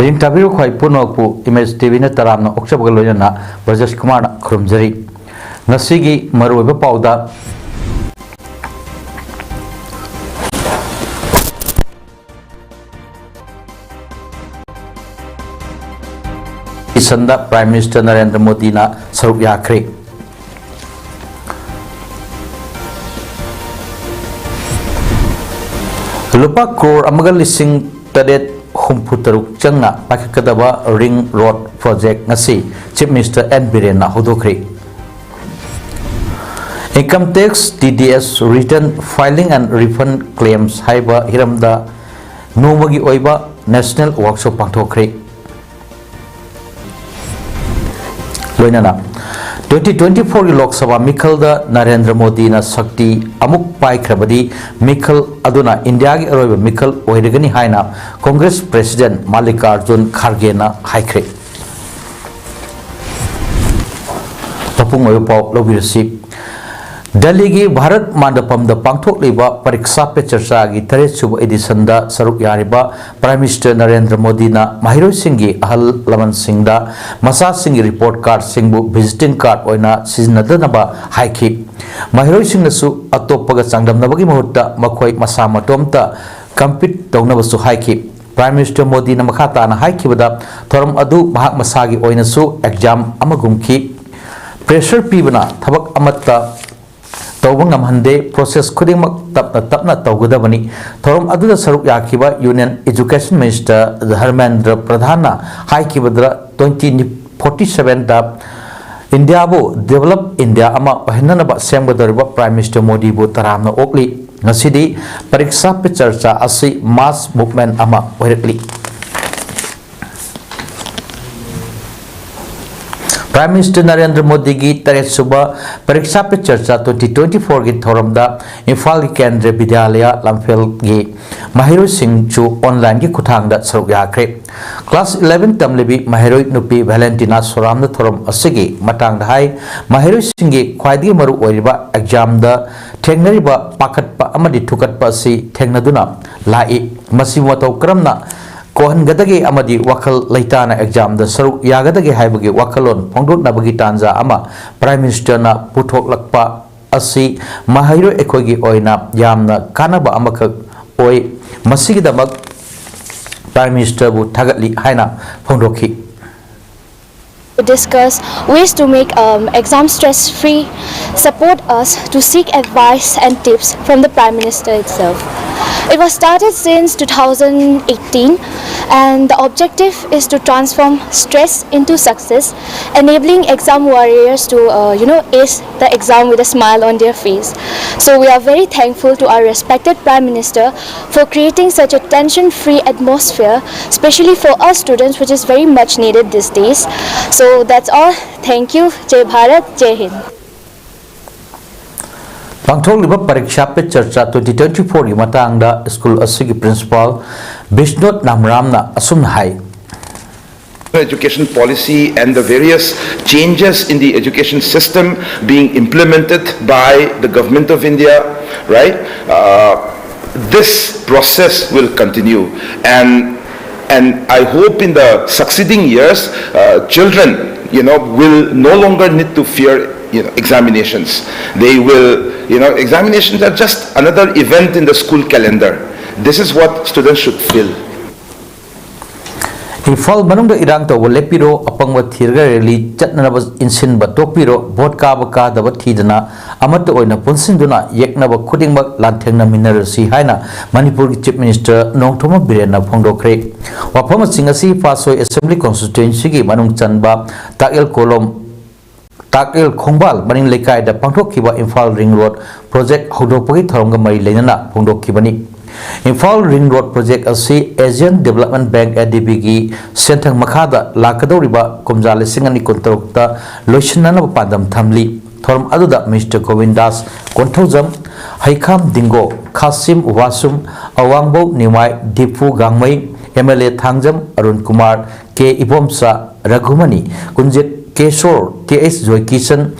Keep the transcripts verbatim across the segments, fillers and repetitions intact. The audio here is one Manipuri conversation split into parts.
ꯅꯤꯡ ꯇꯥꯕꯤꯔꯤꯕ ꯈ꯭ꯋꯥꯏ ꯄꯨꯝꯅꯃꯛꯄꯨ ꯏꯃꯦꯖ ꯇꯤ ꯚꯤꯅ ꯇꯔꯥꯝꯅ ꯑꯣꯛꯆꯕꯒ ꯂꯣꯏꯅꯅ ꯕ꯭ꯔꯖꯦꯁ ꯀꯨꯃꯥꯔꯅ ꯈꯨꯔꯨꯝꯖꯔꯤ꯫ ꯉꯁꯤꯒꯤ ꯃꯔꯨꯑꯣꯏꯕ ꯄꯥꯎꯗ, ꯏꯁꯟꯗ Prime Minister ꯅꯔꯦꯟꯗ꯭ꯔ ꯃꯣꯗꯤꯅ ꯁꯔꯨꯛ ꯌꯥꯈ꯭ꯔꯦ꯫ ꯂꯨꯄꯥ ꯀ꯭ꯔꯣꯔ ꯑꯃꯒ ꯂꯤꯁꯤꯡ ꯇꯔꯦꯠ ꯍꯨꯝꯐꯨ ꯇꯔꯨꯛ ꯆꯪꯅ ꯄꯥꯏꯈꯠꯀꯗꯕ ꯔꯤꯡ ꯔꯣꯗ ꯄ꯭ꯔꯣꯖꯦꯛ ꯉꯁꯤ Chief Minister ꯑꯦꯟ ꯕꯤꯔꯦꯟꯅ ꯍꯧꯗꯣꯛꯈ꯭ꯔꯤ꯫ Income tax, T D S, return filing and refund claims ꯍꯥꯏꯕ ꯍꯤꯔꯝꯗ ꯅꯣꯡꯃꯒꯤ ꯑꯣꯏꯕ National Workshop ꯄꯥꯡꯊꯣꯛꯈ꯭ꯔꯦ꯫ ꯂꯣꯏꯅꯅ twenty twenty-four ꯒꯤ ꯂꯣꯛ ꯁꯚꯥ ꯃꯤꯈꯜꯗ ꯅꯔꯦꯟꯗ꯭ꯔ ꯃꯣꯗꯤꯅ ꯁꯛꯇꯤ ꯑꯃꯨꯛ ꯄꯥꯏꯈ꯭ꯔꯕꯗꯤ ꯃꯤꯈꯜ ꯑꯗꯨꯅ ꯏꯟꯗꯤꯌꯥꯒꯤ ꯑꯔꯣꯏꯕ ꯃꯤꯈꯜ ꯑꯣꯏꯔꯒꯅꯤ ꯍꯥꯏꯅ Congress President ꯃꯜꯂꯤꯀꯥꯔꯖꯨꯟ ꯈꯥꯔꯒꯦꯅ ꯍꯥꯏꯈ꯭ꯔꯦ꯫ ꯃꯄꯨꯡ ꯑꯣꯏꯕ ꯄꯥꯎ ꯂꯧꯕꯤꯔꯁꯤ꯫ ꯗꯦꯜꯂꯤꯒꯤ ꯚꯥꯔꯠ ꯃꯥꯟꯗꯄꯝꯗ ꯄꯥꯡꯊꯣꯛꯂꯤꯕ ꯄꯔꯤꯛꯁꯥ ꯄꯦ ꯆꯔꯆꯥꯒꯤ ꯇꯔꯦꯠ ꯁꯨꯕ editionꯗ ꯁꯔꯨꯛ ꯌꯥꯔꯤꯕ Prime Minister ꯅꯔꯦꯟꯗ꯭ꯔ ꯃꯣꯗꯤꯅ ꯃꯍꯩꯔꯣꯏꯁꯤꯡꯒꯤ ꯑꯍꯜ ꯂꯃꯟꯁꯤꯡꯗ ꯃꯆꯥꯁꯤꯡꯒꯤ report cardꯁꯤꯡꯕꯨ visiting card ꯑꯣꯏꯅ ꯁꯤꯖꯤꯟꯅꯗꯅꯕ ꯍꯥꯏꯈꯤ꯫ ꯃꯍꯩꯔꯣꯏꯁꯤꯡꯅꯁꯨ ꯑꯇꯣꯞꯄꯒ ꯆꯥꯡꯗꯝꯅꯕꯒꯤ ꯃꯍꯨꯠꯇ ꯃꯈꯣꯏ ꯃꯁꯥ ꯃꯇꯣꯝꯇ compete ꯇꯧꯅꯕꯁꯨ ꯍꯥꯏꯈꯤ꯫ Prime Minister ꯃꯣꯗꯤꯅ ꯃꯈꯥ ꯇꯥꯅ ꯍꯥꯏꯈꯤꯕꯗ, ꯊꯧꯔꯝ ꯑꯗꯨ ꯃꯍꯥꯛ ꯃꯁꯥꯒꯤ ꯑꯣꯏꯅꯁꯨ exam ꯑꯃꯒꯨꯝꯈꯤ꯫ Pressure ꯄꯤꯕꯅ ꯊꯕꯛ ꯑꯃꯠꯇ ꯇꯧꯕ ꯉꯝꯍꯟꯗꯦ, process ꯈꯨꯗꯤꯡꯃꯛ ꯇꯞꯅ ꯇꯞꯅ ꯇꯧꯒꯗꯕꯅꯤ꯫ ꯊꯧꯔꯝ ꯑꯗꯨꯗ ꯁꯔꯨꯛ ꯌꯥꯈꯤꯕ Union Education Minister Dharmendra ꯄ꯭ꯔꯙꯥꯟꯅ ꯍꯥꯏꯈꯤꯕꯗ, twenty forty sevenꯗ ꯏꯟꯗꯤꯌꯥꯕꯨ develop India ꯑꯃ ꯑꯣꯏꯍꯟꯅꯅꯕ ꯁꯦꯝꯒꯗꯧꯔꯤꯕ Prime Minister ꯃꯣꯗꯤꯕꯨ ꯇꯔꯥꯝꯅ ꯑꯣꯛꯂꯤ꯫ ꯉꯁꯤꯗꯤ ꯄꯔꯤꯛꯁꯥ ꯄꯦ ꯆꯔꯆꯥ ꯑꯁꯤ mass movement ꯑꯃ ꯑꯣꯏꯔꯛꯂꯤ꯫ Prime Minister ꯅꯔꯦꯟꯗ꯭ꯔ ꯃꯣꯗꯤꯒꯤ ꯇꯔꯦꯠ ꯁꯨꯕ ꯄꯔꯤꯛꯁꯥ ꯄꯦ ꯆꯔꯆꯥ twenty twenty-fourꯒꯤ ꯊꯧꯔꯝꯗ ꯏꯝꯐꯥꯜꯒꯤ ꯀꯦꯟꯗ꯭ꯔꯤꯌ ꯕꯤꯗ꯭ꯌꯥꯂꯌ ꯂꯝꯐꯦꯜꯒꯤ ꯃꯍꯩꯔꯣꯏꯁꯤꯡꯁꯨ onlineꯒꯤ ꯈꯨꯠꯊꯥꯡꯗ ꯁꯔꯨꯛ ꯌꯥꯈ꯭ꯔꯦ꯫ Class eleven ꯇꯝꯂꯤꯕꯤ ꯃꯍꯩꯔꯣꯏ ꯅꯨꯄꯤ ꯚꯦꯂꯦꯟꯇꯤꯅꯥ ꯁꯣꯔꯥꯝꯅ ꯊꯧꯔꯝ ꯑꯁꯤꯒꯤ ꯃꯇꯥꯡꯗ ꯍꯥꯏ, ꯃꯍꯩꯔꯣꯏꯁꯤꯡꯒꯤ ꯈ꯭ꯋꯥꯏꯗꯒꯤ ꯃꯔꯨ ꯑꯣꯏꯔꯤꯕ examꯗ ꯊꯦꯡꯅꯔꯤꯕ ꯄꯥꯈꯠꯄ ꯑꯃꯗꯤ ꯊꯨꯀꯠꯄ ꯑꯁꯤ ꯊꯦꯡꯅꯗꯨꯅ ꯂꯥꯛꯏ꯫ ꯃꯁꯤꯕꯨ ꯃꯇꯧ ꯀꯔꯝꯅ ꯀꯣꯛꯍꯟꯒꯗꯒꯦ ꯑꯃꯗꯤ ꯋꯥꯈꯜ ꯂꯩꯇꯥꯅ ꯑꯦꯛꯖꯥꯝꯗ ꯁꯔꯨꯛ ꯌꯥꯒꯗꯒꯦ ꯍꯥꯏꯕꯒꯤ ꯋꯥꯈꯜꯂꯣꯟ ꯐꯣꯡꯗꯣꯛꯅꯕꯒꯤ ꯇꯥꯟꯖꯥ ꯑꯃ Prime Ministerꯅ ꯄꯨꯊꯣꯛꯂꯛꯄ ꯑꯁꯤ ꯃꯍꯩꯔꯣꯏ ꯑꯩꯈꯣꯏꯒꯤ ꯑꯣꯏꯅ ꯌꯥꯝꯅ ꯀꯥꯟꯅꯕ ꯑꯃꯈꯛ ꯑꯣꯏ꯫ ꯃꯁꯤꯒꯤꯗꯃꯛ Prime Ministerꯕꯨ ꯊꯥꯒꯠꯂꯤ ꯍꯥꯏꯅ ꯐꯣꯡꯗꯣꯛꯈꯤ꯫ To discuss ways to make um, exam stress free, support us to seek advice and tips from the Prime Minister itself. It was started since two thousand eighteen, and the objective is to transform stress into success, enabling exam warriors to, uh, you know, ace the exam with a smile on their face. So we are very thankful to our respected Prime Minister for creating such a tension-free atmosphere, especially for us students, which is very much needed these days. So that's all. Thank you. Jai Bharat, Jai Hind. ꯄꯥꯡꯊꯣꯛꯂꯤꯕ ꯄꯔꯤꯈ꯭ꯌꯥ ꯄꯦ ꯆꯔꯆꯥ twenty twenty-fourꯒꯤ ꯃꯇꯥꯡꯗ ꯁ꯭ꯀꯨꯜ ꯑꯁꯤꯒꯤ principal ꯕꯤꯁ꯭ꯅꯣꯠ ꯅꯥꯝꯔꯥꯝꯅ ꯑꯁꯨꯝꯅ ꯍꯥꯏ꯫ Education policy and the various changes in the education system being implemented by the Government of India, right? Uh, this process will continue, and and I hope in the succeeding years, uh, children, you know, will no longer need to fear, you know, examinations. They will, you know, examinations are just another event in the school calendar. This is what students should feel. Imphal ꯃꯅꯨꯡꯗ ꯏꯔꯥꯡ ꯇꯧꯕ ꯂꯦꯞꯄꯤꯔꯣ, ꯑꯄꯪꯕ ꯊꯤꯔꯒ ꯔꯦꯂꯤ ꯆꯠꯅꯅꯕ ꯏꯟꯁꯤꯟꯕ ꯇꯣꯛꯄꯤꯔꯣ, ꯚꯣꯠ ꯀꯥꯕ ꯀꯥꯗꯕ ꯊꯤꯗꯅ ꯑꯃꯠꯇ ꯑꯣꯏꯅ ꯄꯨꯟꯁꯤꯟꯗꯨꯅ ꯌꯦꯛꯅꯕ ꯈꯨꯗꯤꯡꯃꯛ ꯂꯥꯟꯊꯦꯡꯅꯃꯤꯟꯅꯔꯁꯤ ꯍꯥꯏꯅ ꯃꯅꯤꯄꯨꯔꯒꯤ Chief Minister ꯅꯣꯡꯊꯣꯝꯕꯝ ꯕꯤꯔꯦꯟꯅ ꯐꯣꯡꯗꯣꯛꯈ꯭ꯔꯦ꯫ ꯋꯥꯐꯝꯁꯤꯡ ꯑꯁꯤ ꯄꯥꯠꯁꯣꯏ Assembly Constituencyꯒꯤ ꯃꯅꯨꯡ ꯆꯟꯕ ꯇꯥꯛꯌꯦꯜ ꯀꯣꯂꯣꯝ ꯇꯥꯛꯌꯦꯜ ꯈꯣꯡꯕꯥꯜ ꯃꯅꯤꯡ ꯂꯩꯀꯥꯏꯗ ꯄꯥꯡꯊꯣꯛꯈꯤꯕ ꯏꯝꯐꯥꯜ ꯔꯤꯡ ꯔꯣꯗ ꯄ꯭ꯔꯣꯖꯦꯛ ꯍꯧꯗꯣꯛꯄꯒꯤ ꯊꯧꯔꯝꯒ ꯃꯔꯤ ꯂꯩꯅꯅ ꯐꯣꯡꯗꯣꯛꯈꯤꯕꯅꯤ꯫ ꯏꯝꯐꯥꯜ ꯔꯤꯡ ꯔꯣꯗ ꯄ꯭ꯔꯣꯖꯦꯛ ꯑꯁꯤ Asian Development Bank, ADBꯒꯤ ꯁꯦꯟꯊꯪ ꯃꯈꯥꯗ ꯂꯥꯛꯀꯗꯧꯔꯤꯕ ꯀꯨꯝꯖꯥ ꯂꯤꯁꯤꯡ ꯑꯅꯤ ꯀꯨꯟꯇꯔꯨꯛꯇ ꯂꯣꯏꯁꯤꯟꯅꯅꯕ ꯄꯥꯟꯗꯝ ꯊꯝꯂꯤ꯫ ꯊꯧꯔꯝ ꯑꯗꯨꯗ Minister ꯒꯣꯕꯤꯟꯗꯥꯁ ꯀꯣꯟꯊꯧꯖꯝ, ꯍꯩꯈꯥꯝ ꯗꯤꯡꯒꯣ, ꯈꯥꯁꯤꯝ ꯋꯥꯁꯨꯝ, ꯑꯋꯥꯡꯕꯧ ꯅꯤꯃꯥꯏ, ꯗꯤꯄꯨ ꯒꯥꯡꯃꯩ, MLA ꯊꯥꯡꯖꯝ ꯑꯔꯨꯟ ꯀꯨꯃꯥꯔ, ꯀꯦ ꯏꯕꯣꯝꯆꯥ, ꯔꯘꯨꯃꯅꯤ, ꯀꯨꯟꯖꯤꯠ ꯀꯦꯁꯣꯔ, ꯇꯤ ꯑꯩꯆ ꯖꯣꯏꯀꯤꯁꯟ,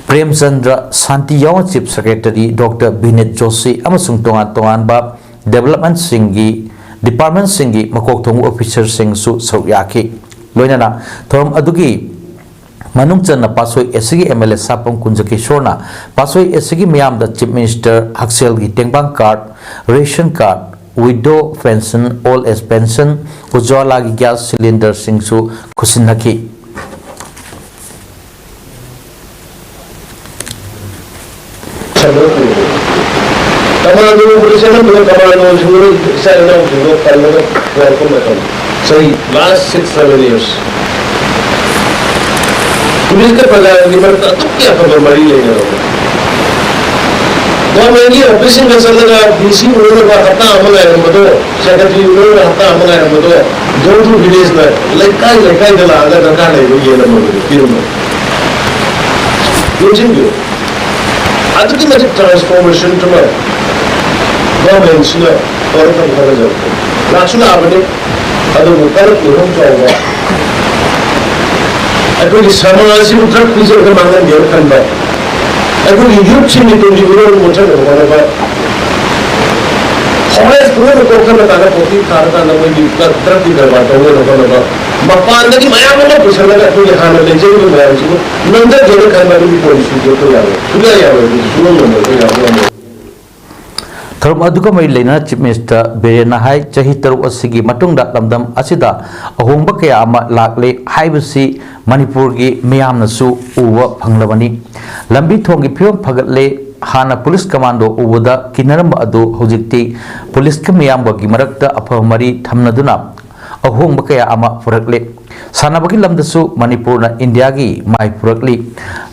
ꯄ꯭ꯔꯦꯝꯆꯟꯗ꯭ꯔ, ꯁꯥꯟꯇꯤ ꯌꯥꯋꯟ Chief Secretary Doctor ꯕꯤꯅꯤꯠ ꯖꯣꯁꯤ ꯑꯃꯁꯨꯡ ꯇꯣꯉꯥꯟ ꯇꯣꯉꯥꯟꯕ developmentꯁꯤꯡꯒꯤ ꯗꯤꯄꯥꯔꯠꯃꯦꯟꯁꯤꯡꯒꯤ ꯃꯀꯣꯛ ꯊꯣꯡꯕ ꯑꯣꯐꯤꯁꯥꯔꯁꯤꯡꯁꯨ ꯁꯔꯨꯛ ꯌꯥꯈꯤ꯫ ꯂꯣꯏꯅꯅ ꯊꯧꯔꯝ ꯑꯗꯨꯒꯤ ꯃꯅꯨꯡ ꯆꯟꯅ ꯄꯥꯠꯁꯣꯏ ꯑꯦꯁꯤꯒꯤ ꯑꯦꯝ ꯑꯦꯜ ꯑꯦ ꯁꯥꯄꯝ ꯀꯨꯟꯖꯀꯤꯁꯣꯔꯅ ꯄꯥꯠꯁꯣꯏ ꯑꯦꯁꯤꯒꯤ ꯃꯤꯌꯥꯝꯗ ꯆꯤꯐ ꯃꯤꯅꯤꯁꯇꯔ ꯍꯛꯁꯦꯜꯒꯤ ꯇꯦꯡꯕꯥꯡ card, ration card, widow pension, old age pension, ꯎꯖ꯭ꯋꯥꯂꯥꯒꯤ ꯒ꯭ꯌꯥꯁ ꯁꯤꯂꯤꯟꯗꯔꯁꯤꯡꯁꯨ ꯈꯨꯠꯁꯤꯟꯅꯈꯤ꯫ ꯀꯃꯥꯟꯗꯣ ꯑꯣꯄꯔꯦꯁꯟ ꯑꯃꯗ ꯀꯃꯥꯟꯗꯣꯁꯤꯡꯗꯨꯅ ꯏꯆꯥ ꯏꯅꯥꯎꯁꯤꯡꯗꯣ ꯀꯜꯂꯒ ꯄꯨꯔꯛꯄ ꯃꯇꯝ, ꯆꯍꯤ last six seven years, ꯄꯨꯂꯤꯁꯀ ꯄ꯭ꯔꯖꯥꯒꯤ ꯃꯔꯛꯇ ꯑꯗꯨꯛꯀꯤ ꯑꯐꯕ ꯃꯔꯤ ꯂꯩꯅꯔꯝꯕ꯫ ꯒꯣꯔꯃꯦꯟꯒꯤ ꯑꯣꯐꯤꯁꯁꯤꯡꯗ ꯆꯠꯂꯒ ꯗꯤ ꯁꯤ ꯎꯅꯅꯕ ꯍꯞꯇꯥ ꯑꯃ ꯉꯥꯏꯔꯝꯕꯗꯣ, ꯁꯦꯀ꯭ꯔꯦꯇꯔꯤ ꯎꯅꯅꯕ ꯍꯞꯇꯥ ꯑꯃ ꯉꯥꯏꯔꯝꯕꯗꯣ, door to village ꯅ, ꯂꯩꯀꯥꯏ ꯂꯩꯀꯥꯏꯗ ꯂꯥꯛꯑꯒ ꯗꯔꯀꯥꯔ ꯂꯩꯕ ꯌꯦꯡꯉꯝꯕꯗꯨ ꯄꯤꯔꯝꯕ꯫ ꯌꯦꯡꯁꯤꯟꯕꯤꯌꯨ꯫ ꯑꯗꯨꯛꯀꯤ ꯃꯇꯤꯛ transformation ꯑꯃ ꯒꯣꯔꯃꯦꯟꯁꯤꯅ ꯇꯧꯔꯛꯅꯕ ꯍꯣꯠꯅꯖꯕꯗ ꯂꯥꯛꯁꯨ ꯂꯥꯛꯑꯕꯅꯤ꯫ ꯑꯗꯨꯕꯨ ꯀꯔꯞ ꯃꯤꯍꯧ ꯆꯥꯎꯕ, ꯑꯩꯈꯣꯏꯒꯤ ꯁꯃꯥꯖ ꯑꯁꯤꯕꯨ ꯗ꯭ꯔꯒ ꯄꯤꯖꯔꯒ ꯃꯥꯡꯍꯟꯒꯦꯅ ꯈꯟꯕ, ꯑꯩꯈꯣꯏꯒꯤ ꯌꯨꯠꯁꯤꯡꯒꯤ ꯇꯨꯡꯒꯤ ꯃꯤꯔꯣꯜ ꯑꯣꯟꯊꯅꯕ ꯍꯣꯠꯅꯕ, ꯐꯣꯔꯦꯁ ꯄꯨꯝꯅꯃꯛ ꯀꯣꯛꯊꯅ ꯇꯥꯅ ꯄꯣꯇꯤ ꯊꯥꯔꯀꯥꯟꯗ ꯃꯣꯏꯒꯤ ꯗ꯭ꯔꯒ, ꯗ꯭ꯔꯒꯀꯤ ꯀꯔꯕꯥꯔ ꯇꯧꯅꯕ ꯍꯣꯠꯅꯕ, ꯃꯄꯥꯟꯗꯒꯤ ꯃꯌꯥꯝ ꯑꯃ ꯄꯨꯁꯜꯂꯒ ꯑꯩꯈꯣꯏꯒꯤ ꯍꯥꯟꯅ ꯂꯩꯖꯔꯤꯕ ꯃꯌꯥꯝꯁꯤꯕꯨ ꯅꯝꯊꯒꯦꯅ ꯈꯟꯕ ꯑꯗꯨꯒꯤ ꯄꯣꯂꯤꯁꯤꯗꯨ ꯑꯩꯈꯣꯏ ꯌꯥꯔꯣꯏ꯫ ꯁꯨꯡꯌꯥ ꯌꯥꯔꯣꯏ꯫ ꯑꯗꯨꯗꯤ ꯁꯨꯡꯉꯝ ꯉꯝꯃꯣꯏ꯫ ꯑꯩꯈꯣꯏ ꯌꯥꯕ ꯉꯝꯃꯣꯏ꯫ ꯊꯧꯔꯝ ꯑꯗꯨꯒ ꯃꯔꯤ ꯂꯩꯅꯅ ꯆꯤꯐ ꯃꯤꯅꯤꯁꯇꯔ ꯕꯤꯔꯦꯟꯅ ꯍꯥꯏ, ꯆꯍꯤ ꯇꯔꯨꯛ ꯑꯁꯤꯒꯤ ꯃꯇꯨꯡꯗ ꯂꯝꯗꯝ ꯑꯁꯤꯗ ꯑꯍꯣꯡꯕ ꯀꯌꯥ ꯑꯃ ꯂꯥꯛꯂꯦ ꯍꯥꯏꯕꯁꯤ ꯃꯅꯤꯄꯨꯔꯒꯤ ꯃꯤꯌꯥꯝꯅꯁꯨ ꯎꯕ ꯐꯪꯂꯕꯅꯤ꯫ ꯂꯝꯕꯤ ꯊꯣꯡꯒꯤ ꯐꯤꯕꯝ ꯐꯒꯠꯂꯦ꯫ ꯍꯥꯟꯅ ꯄꯨꯂꯤꯁ ꯀꯃꯥꯟꯗꯣ ꯎꯕꯗ ꯀꯤꯅꯔꯝꯕ ꯑꯗꯨ ꯍꯧꯖꯤꯛꯇꯤ ꯄꯨꯂꯤꯁꯀ ꯃꯤꯌꯥꯝꯒꯒꯤ ꯃꯔꯛꯇ ꯑꯐꯕ ꯃꯔꯤ ꯊꯝꯅꯗꯨꯅ ꯑꯍꯣꯡꯕ ꯀꯌꯥ ꯑꯃ ꯄꯨꯔꯛꯂꯦ꯫ ꯁꯥꯟꯅꯕꯒꯤ ꯂꯝꯗꯁꯨ ꯃꯅꯤꯄꯨꯔꯅ ꯏꯟꯗꯤꯌꯥꯒꯤ ꯃꯥꯏ ꯄꯨꯔꯛꯂꯤ꯫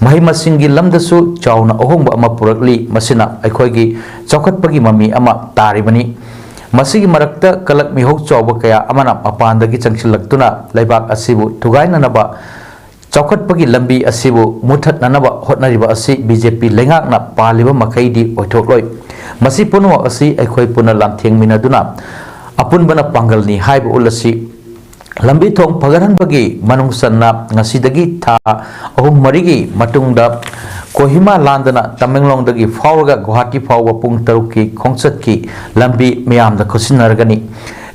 ꯃꯍꯩ ꯃꯁꯤꯡꯒꯤ ꯂꯝꯗꯁꯨ ꯆꯥꯎꯅ ꯑꯍꯣꯡꯕ ꯑꯃ ꯄꯨꯔꯛꯂꯤ꯫ ꯃꯁꯤꯅ ꯑꯩꯈꯣꯏꯒꯤ ꯆꯥꯎꯈꯠꯄꯒꯤ ꯃꯃꯤ ꯑꯃ ꯇꯥꯔꯤꯕꯅꯤ꯫ ꯃꯁꯤꯒꯤ ꯃꯔꯛꯇ ꯀꯂꯛ ꯃꯤꯍꯧ ꯆꯥꯎꯕ ꯀꯌꯥ ꯑꯃꯅ ꯃꯄꯥꯟꯗꯒꯤ ꯆꯪꯁꯤꯜꯂꯛꯇꯨꯅ ꯂꯩꯕꯥꯛ ꯑꯁꯤꯕꯨ ꯊꯨꯒꯥꯏꯅꯅꯕ, ꯆꯥꯎꯈꯠꯄꯒꯤ ꯂꯝꯕꯤ ꯑꯁꯤꯕꯨ ꯃꯨꯠꯊꯠꯅꯅꯕ ꯍꯣꯠꯅꯔꯤꯕ ꯑꯁꯤ ꯕꯤ ꯖꯦ ꯄꯤ ꯂꯩꯉꯥꯛꯅ ꯄꯥꯜꯂꯤꯕ ꯃꯈꯩꯗꯤ ꯑꯣꯏꯊꯣꯛꯂꯣꯏ꯫ ꯃꯁꯤ ꯄꯨꯝꯅꯃꯛ ꯑꯁꯤ ꯑꯩꯈꯣꯏ ꯄꯨꯟꯅ ꯂꯥꯟꯊꯦꯡꯃꯤꯟꯅꯗꯨꯅ ꯑꯄꯨꯟꯕꯅ ꯄꯥꯡꯒꯜꯅꯤ ꯍꯥꯏꯕ ꯎꯠꯂꯁꯤ꯫ ꯂꯝꯕꯤ ꯊꯣꯡ ꯐꯒꯠꯍꯟꯕꯒꯤ ꯃꯅꯨꯡ ꯆꯟꯅ ꯉꯁꯤꯗꯒꯤ ꯊꯥ ꯑꯍꯨꯝ ꯃꯔꯤꯒꯤ ꯃꯇꯨꯡꯗ ꯀꯣꯍꯤꯃꯥ ꯂꯥꯟꯗꯅ ꯇꯃꯦꯡꯂꯣꯡꯗꯒꯤ ꯐꯥꯎꯔꯒ ꯒꯨꯋꯥꯍꯥꯇꯤ ꯐꯥꯎꯕ ꯄꯨꯡ ꯇꯔꯨꯛꯀꯤ ꯈꯣꯡꯆꯠꯀꯤ ꯂꯝꯕꯤ ꯃꯤꯌꯥꯝꯗ ꯈꯨꯠꯁꯤꯟꯅꯔꯒꯅꯤ꯫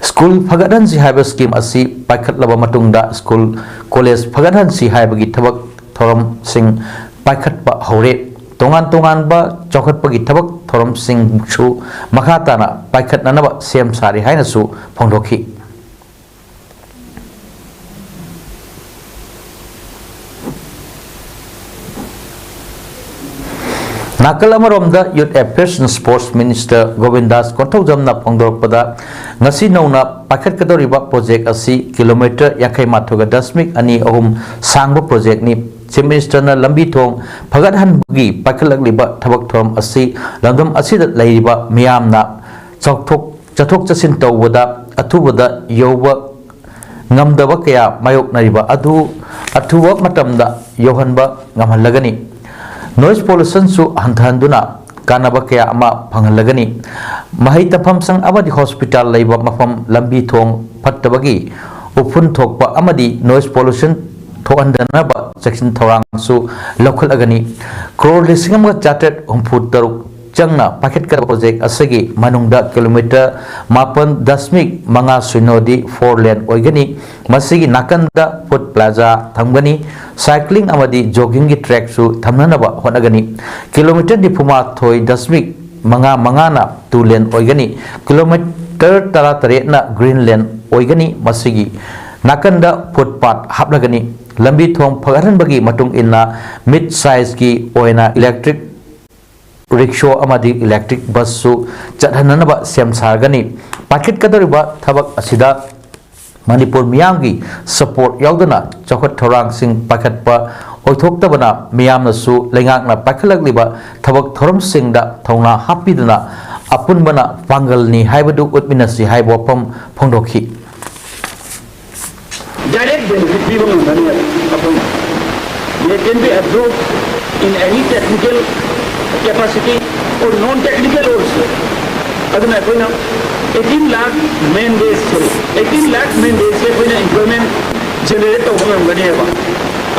ꯁ꯭ꯀꯨꯜ ꯐꯒꯠꯍꯟꯁꯤ ꯍꯥꯏꯕ ꯁ꯭ꯀꯤꯝ ꯑꯁꯤ ꯄꯥꯏꯈꯠꯂꯕ ꯃꯇꯨꯡꯗ ꯁ꯭ꯀꯨꯜ, ꯀꯣꯂꯦꯖ ꯐꯒꯠꯍꯟꯁꯤ ꯍꯥꯏꯕꯒꯤ ꯊꯕꯛ ꯊꯧꯔꯝꯁꯤꯡ ꯄꯥꯏꯈꯠꯄ ꯍꯧꯔꯦ꯫ ꯇꯣꯉꯥꯟ ꯇꯣꯉꯥꯟꯕ ꯆꯥꯎꯈꯠꯄꯒꯤ ꯊꯕꯛ ꯊꯧꯔꯝꯁꯤꯡꯁꯨ ꯃꯈꯥ ꯇꯥꯅ ꯄꯥꯏꯈꯠꯅꯅꯕ ꯁꯦꯝ ꯁꯥꯔꯤ ꯍꯥꯏꯅꯁꯨ ꯐꯣꯡꯗꯣꯛꯈꯤ꯫ ꯅꯥꯀꯜ ꯑꯃꯔꯣꯝꯗ Youth Affairs and Sports Minister ꯒꯣꯕꯤꯟꯗꯥꯁ ꯀꯣꯟꯊꯧꯖꯝꯅ ꯐꯣꯡꯗꯣꯔꯛꯄꯗ, ꯉꯁꯤ ꯅꯧꯅ ꯄꯥꯏꯈꯠꯀꯗꯧꯔꯤꯕ ꯄ꯭ꯔꯣꯖꯦꯛ ꯑꯁꯤ ꯀꯤꯂꯣꯃꯤꯇꯔ ꯌꯥꯡꯈꯩ ꯃꯥꯊꯣꯏꯒ ꯗꯁꯃꯤꯛ ꯑꯅꯤ ꯑꯍꯨꯝ ꯁꯥꯡꯕ ꯄ꯭ꯔꯣꯖꯦꯛꯅꯤ꯫ Chief Minister ꯅ ꯂꯝꯕꯤ ꯊꯣꯡ ꯐꯒꯠꯍꯟꯕꯒꯤ ꯄꯥꯏꯈꯠꯂꯛꯂꯤꯕ ꯊꯕꯛ ꯊꯧꯔꯝ ꯑꯁꯤ ꯂꯝꯗꯝ ꯑꯁꯤꯗ ꯂꯩꯔꯤꯕ ꯃꯤꯌꯥꯝꯅ ꯆꯥꯎꯊꯣꯛ-, ꯆꯠꯊꯣꯛ ꯆꯠꯁꯤꯟ ꯇꯧꯕꯗ ꯑꯊꯨꯕꯗ ꯌꯧꯕ ꯉꯝꯗꯕ ꯀꯌꯥ ꯃꯥꯌꯣꯛꯅꯔꯤꯕ ꯑꯗꯨ ꯑꯊꯨꯕ ꯃꯇꯝꯗ ꯌꯧꯍꯟꯕ ꯉꯝꯍꯜꯂꯒꯅꯤ꯫ Noise pollution ꯁꯨ ꯍꯟꯊꯍꯟꯗꯨꯅ ꯀꯥꯟꯅꯕ ꯀꯌꯥ ꯑꯃ ꯐꯪꯍꯜꯂꯒꯅꯤ꯫ ꯃꯍꯩ ꯇꯝꯐꯝ ꯁꯪ ꯑꯃꯗꯤ hospital ꯂꯩꯕ ꯃꯐꯝ ꯂꯝꯕꯤ ꯊꯣꯡ ꯐꯠꯇꯕꯒꯤ ꯎꯐꯨꯟ ꯊꯣꯛꯄ ꯑꯃꯗꯤ noise pollution ꯊꯣꯛꯍꯟꯗꯅꯕ ꯆꯦꯛꯁꯤꯟ ꯊꯧꯔꯥꯡꯁꯨ ꯂꯧꯈꯠꯂꯒꯅꯤ꯫ ꯀ꯭ꯔꯣꯔ ꯂꯤꯁꯤꯡ ꯑꯃꯒ ꯆꯥꯇ꯭ꯔꯦꯠ ꯍꯨꯝꯐꯨ ꯇꯔꯨꯛ ꯆꯪꯅ ꯄꯥꯏꯈꯠꯀꯗꯕ ꯄ꯭ꯔꯣꯖꯦꯛ ꯑꯁꯤꯒꯤ ꯃꯅꯨꯡꯗ ꯀꯤꯂꯣꯃꯤꯇꯔ ꯃꯥꯄꯟ ꯗꯁꯃꯤꯛ ꯃꯉꯥ ꯁꯤꯅꯣꯗꯤ four lane ꯑꯣꯏꯒꯅꯤ꯫ ꯃꯁꯤꯒꯤ ꯅꯥꯀꯟꯗ food plaza ꯊꯝꯒꯅꯤ꯫ Cycling ꯑꯃꯗꯤ jogging ꯒꯤ track ꯁꯨ ꯊꯝꯅꯅꯕ ꯍꯣꯠꯅꯒꯅꯤ꯫ ꯀꯤꯂꯣꯃꯤꯇꯔ ꯅꯤꯐꯨ ꯃꯥꯊꯣꯏ ꯗꯁꯃꯤꯛ ꯃꯉꯥ ꯃꯉꯥꯅ two lane ꯑꯣꯏꯒꯅꯤ꯫ ꯀꯤꯂꯣꯃꯤꯇꯔ ꯇꯔꯥ ꯇꯔꯦꯠꯅ green lane ꯑꯣꯏꯒꯅꯤ꯫ ꯃꯁꯤꯒꯤ ꯅꯥꯀꯟꯗ footpath ꯍꯥꯞꯂꯒꯅꯤ꯫ ꯂꯝꯕꯤ ꯊꯣꯡ ꯐꯒꯠꯍꯟꯕꯒꯤ ꯃꯇꯨꯡ ꯏꯟꯅ mid size ꯀꯤ ꯑꯣꯏꯅ electric rickshaw ꯑꯃꯗꯤ electric bus ꯁꯨ ꯆꯠꯍꯟꯅꯅꯕ ꯁꯦꯝ ꯁꯥꯒꯅꯤ꯫ ꯄꯥꯏꯈꯠꯀꯗꯧꯔꯤꯕ ꯊꯕꯛ ꯑꯁꯤꯗ ꯃꯅꯤꯄꯨꯔ ꯃꯤꯌꯥꯝꯒꯤ support ꯌꯥꯎꯗꯅ ꯆꯥꯎꯈꯠ ꯊꯧꯔꯥꯡꯁꯤꯡ ꯄꯥꯏꯈꯠꯄ ꯑꯣꯏꯊꯣꯛꯇꯕꯅ ꯃꯤꯌꯥꯝꯅꯁꯨ ꯂꯩꯉꯥꯛꯅ ꯄꯥꯏꯈꯠꯂꯛꯂꯤꯕ ꯊꯕꯛ ꯊꯧꯔꯝꯁꯤꯡꯗ ꯊꯧꯅꯥ ꯍꯥꯞꯄꯤꯗꯨꯅ ꯑꯄꯨꯟꯕꯅ ꯄꯥꯡꯒꯜꯅꯤ ꯍꯥꯏꯕꯗꯨ ꯎꯠꯃꯤꯟꯅꯁꯤ ꯍꯥꯏꯕ ꯋꯥꯐꯝ ꯐꯣꯡꯗꯣꯛꯈꯤ꯫ Direct benefit ꯄꯤꯕ ꯉꯝꯒꯅꯤ ꯑꯩꯈꯣꯏꯅ꯫ They can be absorbed in any technical capacity or non technical also. ꯑꯗꯨꯅ ꯑꯩꯈꯣꯏꯅ eighteen lakh man base ꯁꯦ, eighteen lakh man base ꯁꯦ ꯑꯩꯈꯣꯏꯅ employment generate ꯇꯧꯕ ꯉꯝꯒꯅꯦꯕ꯫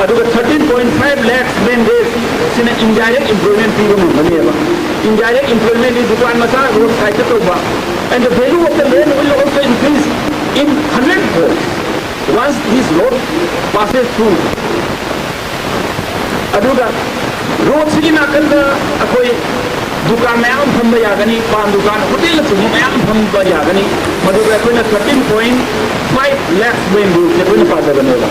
ꯑꯗꯨꯒ thirteen point five lakh man base ꯁꯤꯅ indirect employment ꯄꯤꯕ ꯉꯝꯒꯅꯦꯕ꯫ Indirect employment ꯗꯤ ꯗꯨꯀꯥꯟ ꯃꯆꯥ road side ꯇ ꯇꯧꯕ, And the value of the land will also increase in hundred fold once this road passes through. ꯑꯗꯨꯒ ꯔꯣꯗꯁꯤꯒꯤ ꯅꯥꯀꯟꯗ ꯑꯩꯈꯣꯏ ꯗꯨꯀꯥꯟ ꯃꯌꯥꯝ ꯑꯃ ꯐꯝꯕ ꯌꯥꯒꯅꯤ, ꯄꯥꯟ ꯗꯨꯀꯥꯟ, ꯍꯣꯇꯦꯜꯅꯆꯤꯡꯕ ꯃꯌꯥꯝ ꯑꯃ ꯐꯝꯕ ꯌꯥꯒꯅꯤ꯫ ꯃꯗꯨꯗ ꯑꯩꯈꯣꯏꯅ thirteen point five lakhs ꯕꯦꯝꯕꯨꯁꯦ ꯑꯩꯈꯣꯏꯅ ꯄꯥꯖꯕꯅꯦꯕ꯫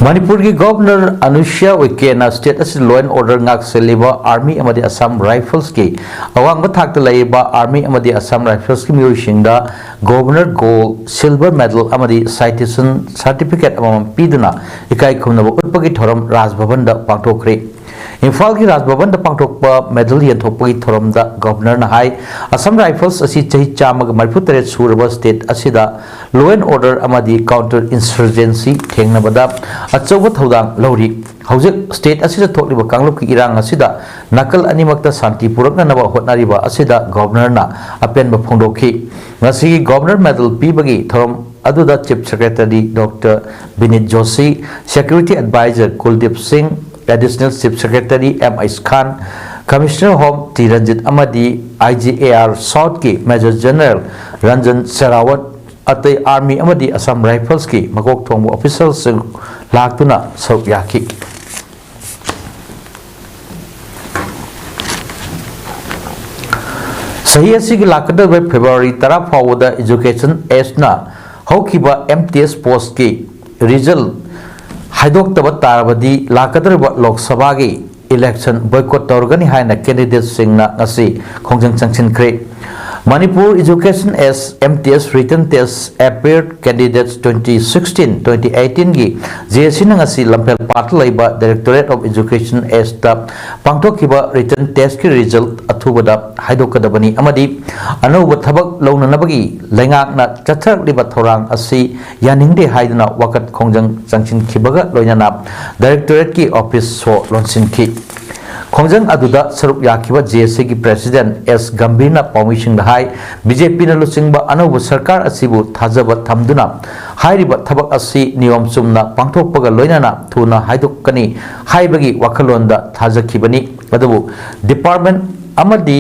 ꯃꯅꯤꯄꯨꯔꯒꯤ ꯒꯣꯚꯔꯅꯔ ꯑꯅꯨꯁ꯭ꯌꯥ ꯎꯏꯀꯦꯅ ꯁ꯭ꯇꯦꯠ ꯑꯁꯤꯗ law and order ꯉꯥꯛꯁꯦꯜꯂꯤꯕ ꯑꯥꯔꯃꯤ ꯑꯃꯗꯤ ꯑꯁꯥꯝ ꯔꯥꯏꯐꯜꯁꯀꯤ ꯑꯋꯥꯡꯕ ꯊꯥꯛꯇ ꯂꯩꯔꯤꯕ ꯑꯥꯔꯃꯤ ꯑꯃꯗꯤ ꯑꯁꯥꯝ ꯔꯥꯏꯐꯜꯁꯀꯤ ꯃꯤꯑꯣꯏꯁꯤꯡꯗ ꯒꯣꯚꯔꯅꯔ ꯒꯣꯜꯗ, ꯁꯤꯜꯚꯔ ꯃꯦꯗꯜ ꯑꯃꯗꯤ ꯁꯥꯏꯇꯦꯁꯟ ꯁꯥꯔꯇꯤꯐꯤꯀꯦꯠ ꯑꯃꯃꯝ ꯄꯤꯗꯨꯅ ꯏꯀꯥꯏ ꯈꯨꯝꯅꯕ ꯎꯠꯄꯒꯤ ꯊꯧꯔꯝ ꯔꯥꯖ ꯚꯕꯟꯗ ꯄꯥꯡꯊꯣꯛꯈ꯭ꯔꯦ꯫ ꯏꯝꯐꯥꯜꯒꯤ ꯔꯥꯖ ꯚꯕꯟꯗ ꯄꯥꯡꯊꯣꯛꯄ ꯃꯦꯗꯜ ꯌꯦꯟꯊꯣꯛꯄꯒꯤ ꯊꯧꯔꯝꯗ ꯒꯣꯚꯔꯅꯔꯅ ꯍꯥꯏ, ꯑꯁꯥꯝ ꯔꯥꯏꯐꯜꯁ ꯑꯁꯤ ꯆꯍꯤ ꯆꯥꯝꯃꯒ ꯃꯔꯤꯐꯨ ꯇꯔꯦꯠ ꯁꯨꯔꯕ ꯁ꯭ꯇꯦꯠ ꯑꯁꯤꯗ law and order ꯑꯃꯗꯤ counter insurgency ꯊꯦꯡꯅꯕꯗ ꯑꯆꯧꯕ ꯊꯧꯗꯥꯡ ꯂꯧꯔꯤ꯫ ꯍꯧꯖꯤꯛ ꯁ꯭ꯇꯦꯠ ꯑꯁꯤꯗ ꯊꯣꯛꯂꯤꯕ ꯀꯥꯡꯂꯨꯞꯀꯤ ꯏꯔꯥꯡ ꯑꯁꯤꯗ ꯅꯥꯀꯜ ꯑꯅꯤꯃꯛꯇ ꯁꯥꯟꯇꯤ ꯄꯨꯔꯛꯅꯅꯕ ꯍꯣꯠꯅꯔꯤꯕ ꯑꯁꯤꯗ ꯒꯣꯚꯔꯅꯔꯅ ꯑꯄꯦꯟꯕ ꯐꯣꯡꯗꯣꯛꯈꯤ꯫ ꯉꯁꯤꯒꯤ ꯒꯣꯚꯔꯅꯔ ꯃꯦꯗꯜ ꯄꯤꯕꯒꯤ ꯊꯧꯔꯝ ꯑꯗꯨꯗ chief secretary doctor Vineet Joshi, security adviser Kuldeep Singh, additional chief secretary M ꯑꯩꯁ Khan, commissioner home T Ranjit ꯑꯃꯗꯤ ꯑꯥꯏ ꯖꯤ ꯑꯦ ꯑꯥꯔ ꯁꯥꯎꯠꯀꯤ ꯃꯦꯖꯔ ꯖꯦꯅꯔꯦꯜ ꯔꯟꯖꯟ ꯁꯦꯔꯥꯋꯠ, ꯑꯇꯩ ꯑꯥꯔꯃꯤ ꯑꯃꯗꯤ ꯑꯁꯥꯝ ꯔꯥꯏꯐꯜꯁꯀꯤ ꯃꯀꯣꯛ ꯊꯣꯡꯕ ꯑꯣꯐꯤꯁꯔꯁꯤꯡ ꯂꯥꯛꯇꯨꯅ ꯁꯔꯨꯛ ꯌꯥꯈꯤ꯫ ꯆꯍꯤ ꯑꯁꯤꯒꯤ ꯂꯥꯛꯀꯗꯧꯔꯤꯕ ꯐꯦꯕ꯭ꯔꯨꯋꯥꯔꯤ ꯇꯔꯥ ꯐꯥꯎꯕꯗ ꯏꯖꯨꯀꯦꯁꯟ ꯑꯦꯁꯅ ꯍꯧꯈꯤꯕ ꯑꯦꯝ ꯇꯤ ꯑꯦꯁ ꯄꯣꯁꯀꯤ ꯔꯤꯖꯜ ꯍꯥꯏꯗꯣꯛꯇꯕ ꯇꯥꯔꯕꯗꯤ ꯂꯥꯛꯀꯗꯧꯔꯤꯕ ꯂꯣꯛ ꯁꯚꯥꯒꯤ ꯏꯂꯦꯛꯁꯟ ꯕꯣꯏꯀꯣꯠ ꯇꯧꯔꯒꯅꯤ ꯍꯥꯏꯅ ꯀꯦꯟꯗꯤꯗꯦꯠꯁꯤꯡꯅ ꯉꯁꯤ ꯈꯣꯡꯖꯪ ꯆꯪꯁꯤꯟꯈ꯭ꯔꯦ꯫ Manipur Education Act, M T S Written Test Appeared Candidates twenty sixteen twenty eighteenꯒꯤ ꯖꯦ ꯑꯦ ꯁꯤꯅ ꯉꯁꯤ ꯂꯝꯐꯦꯜ ꯄꯥꯠꯇ ꯂꯩꯕ Directorate of Education Eastꯇ ꯄꯥꯡꯊꯣꯛꯈꯤꯕ ꯔꯤꯇꯟ ꯇꯦꯁꯀꯤ ꯔꯤꯖꯜ ꯑꯊꯨꯕꯗ ꯍꯥꯏꯗꯣꯛꯀꯗꯕꯅꯤ ꯑꯃꯗꯤ ꯑꯅꯧꯕ ꯊꯕꯛ ꯂꯧꯅꯅꯕꯒꯤ ꯂꯩꯉꯥꯛꯅ ꯆꯠꯊꯔꯛꯂꯤꯕ ꯊꯧꯔꯥꯡ ꯑꯁꯤ ꯌꯥꯅꯤꯡꯗꯦ ꯍꯥꯏꯗꯨꯅ ꯋꯥꯀꯠ ꯈꯣꯡꯖꯪ ꯆꯪꯁꯤꯟꯈꯤꯕꯒ ꯂꯣꯏꯅꯅ ꯗꯥꯏꯔꯦꯛꯇꯣꯔꯦꯠꯀꯤ ꯑꯣꯐꯤꯁ ꯁꯣ ꯂꯣꯟꯁꯤꯟꯈꯤ꯫ ꯈꯣꯡꯖꯪ ꯑꯗꯨꯗ ꯁꯔꯨꯛ ꯌꯥꯈꯤꯕ ꯖꯦ ꯑꯦ ꯁꯤꯒꯤ ꯄ꯭ꯔꯦꯁꯤꯗꯦꯟꯠ ꯑꯦꯁ ꯒꯝꯚꯤꯔꯅ ꯄꯥꯎꯃꯤꯁꯤꯡꯗ ꯍꯥꯏ, ꯕꯤ ꯖꯦ ꯄꯤꯅ ꯂꯨꯆꯤꯡꯕ ꯑꯅꯧꯕ ꯁꯔꯀꯥꯔ ꯑꯁꯤꯕꯨ ꯊꯥꯖꯕ ꯊꯝꯗꯨꯅ ꯍꯥꯏꯔꯤꯕ ꯊꯕꯛ ꯑꯁꯤ ꯅꯤꯌꯣꯝ ꯆꯨꯝꯅ ꯄꯥꯡꯊꯣꯛꯄꯒ ꯂꯣꯏꯅꯅ ꯊꯨꯅ ꯍꯥꯏꯗꯣꯛꯀꯅꯤ ꯍꯥꯏꯕꯒꯤ ꯋꯥꯈꯜꯂꯣꯟꯗ ꯊꯥꯖꯈꯤꯕꯅꯤ꯫ ꯑꯗꯨꯕꯨ ꯗꯤꯄꯥꯔꯠꯃꯦꯟꯠ ꯑꯃꯗꯤ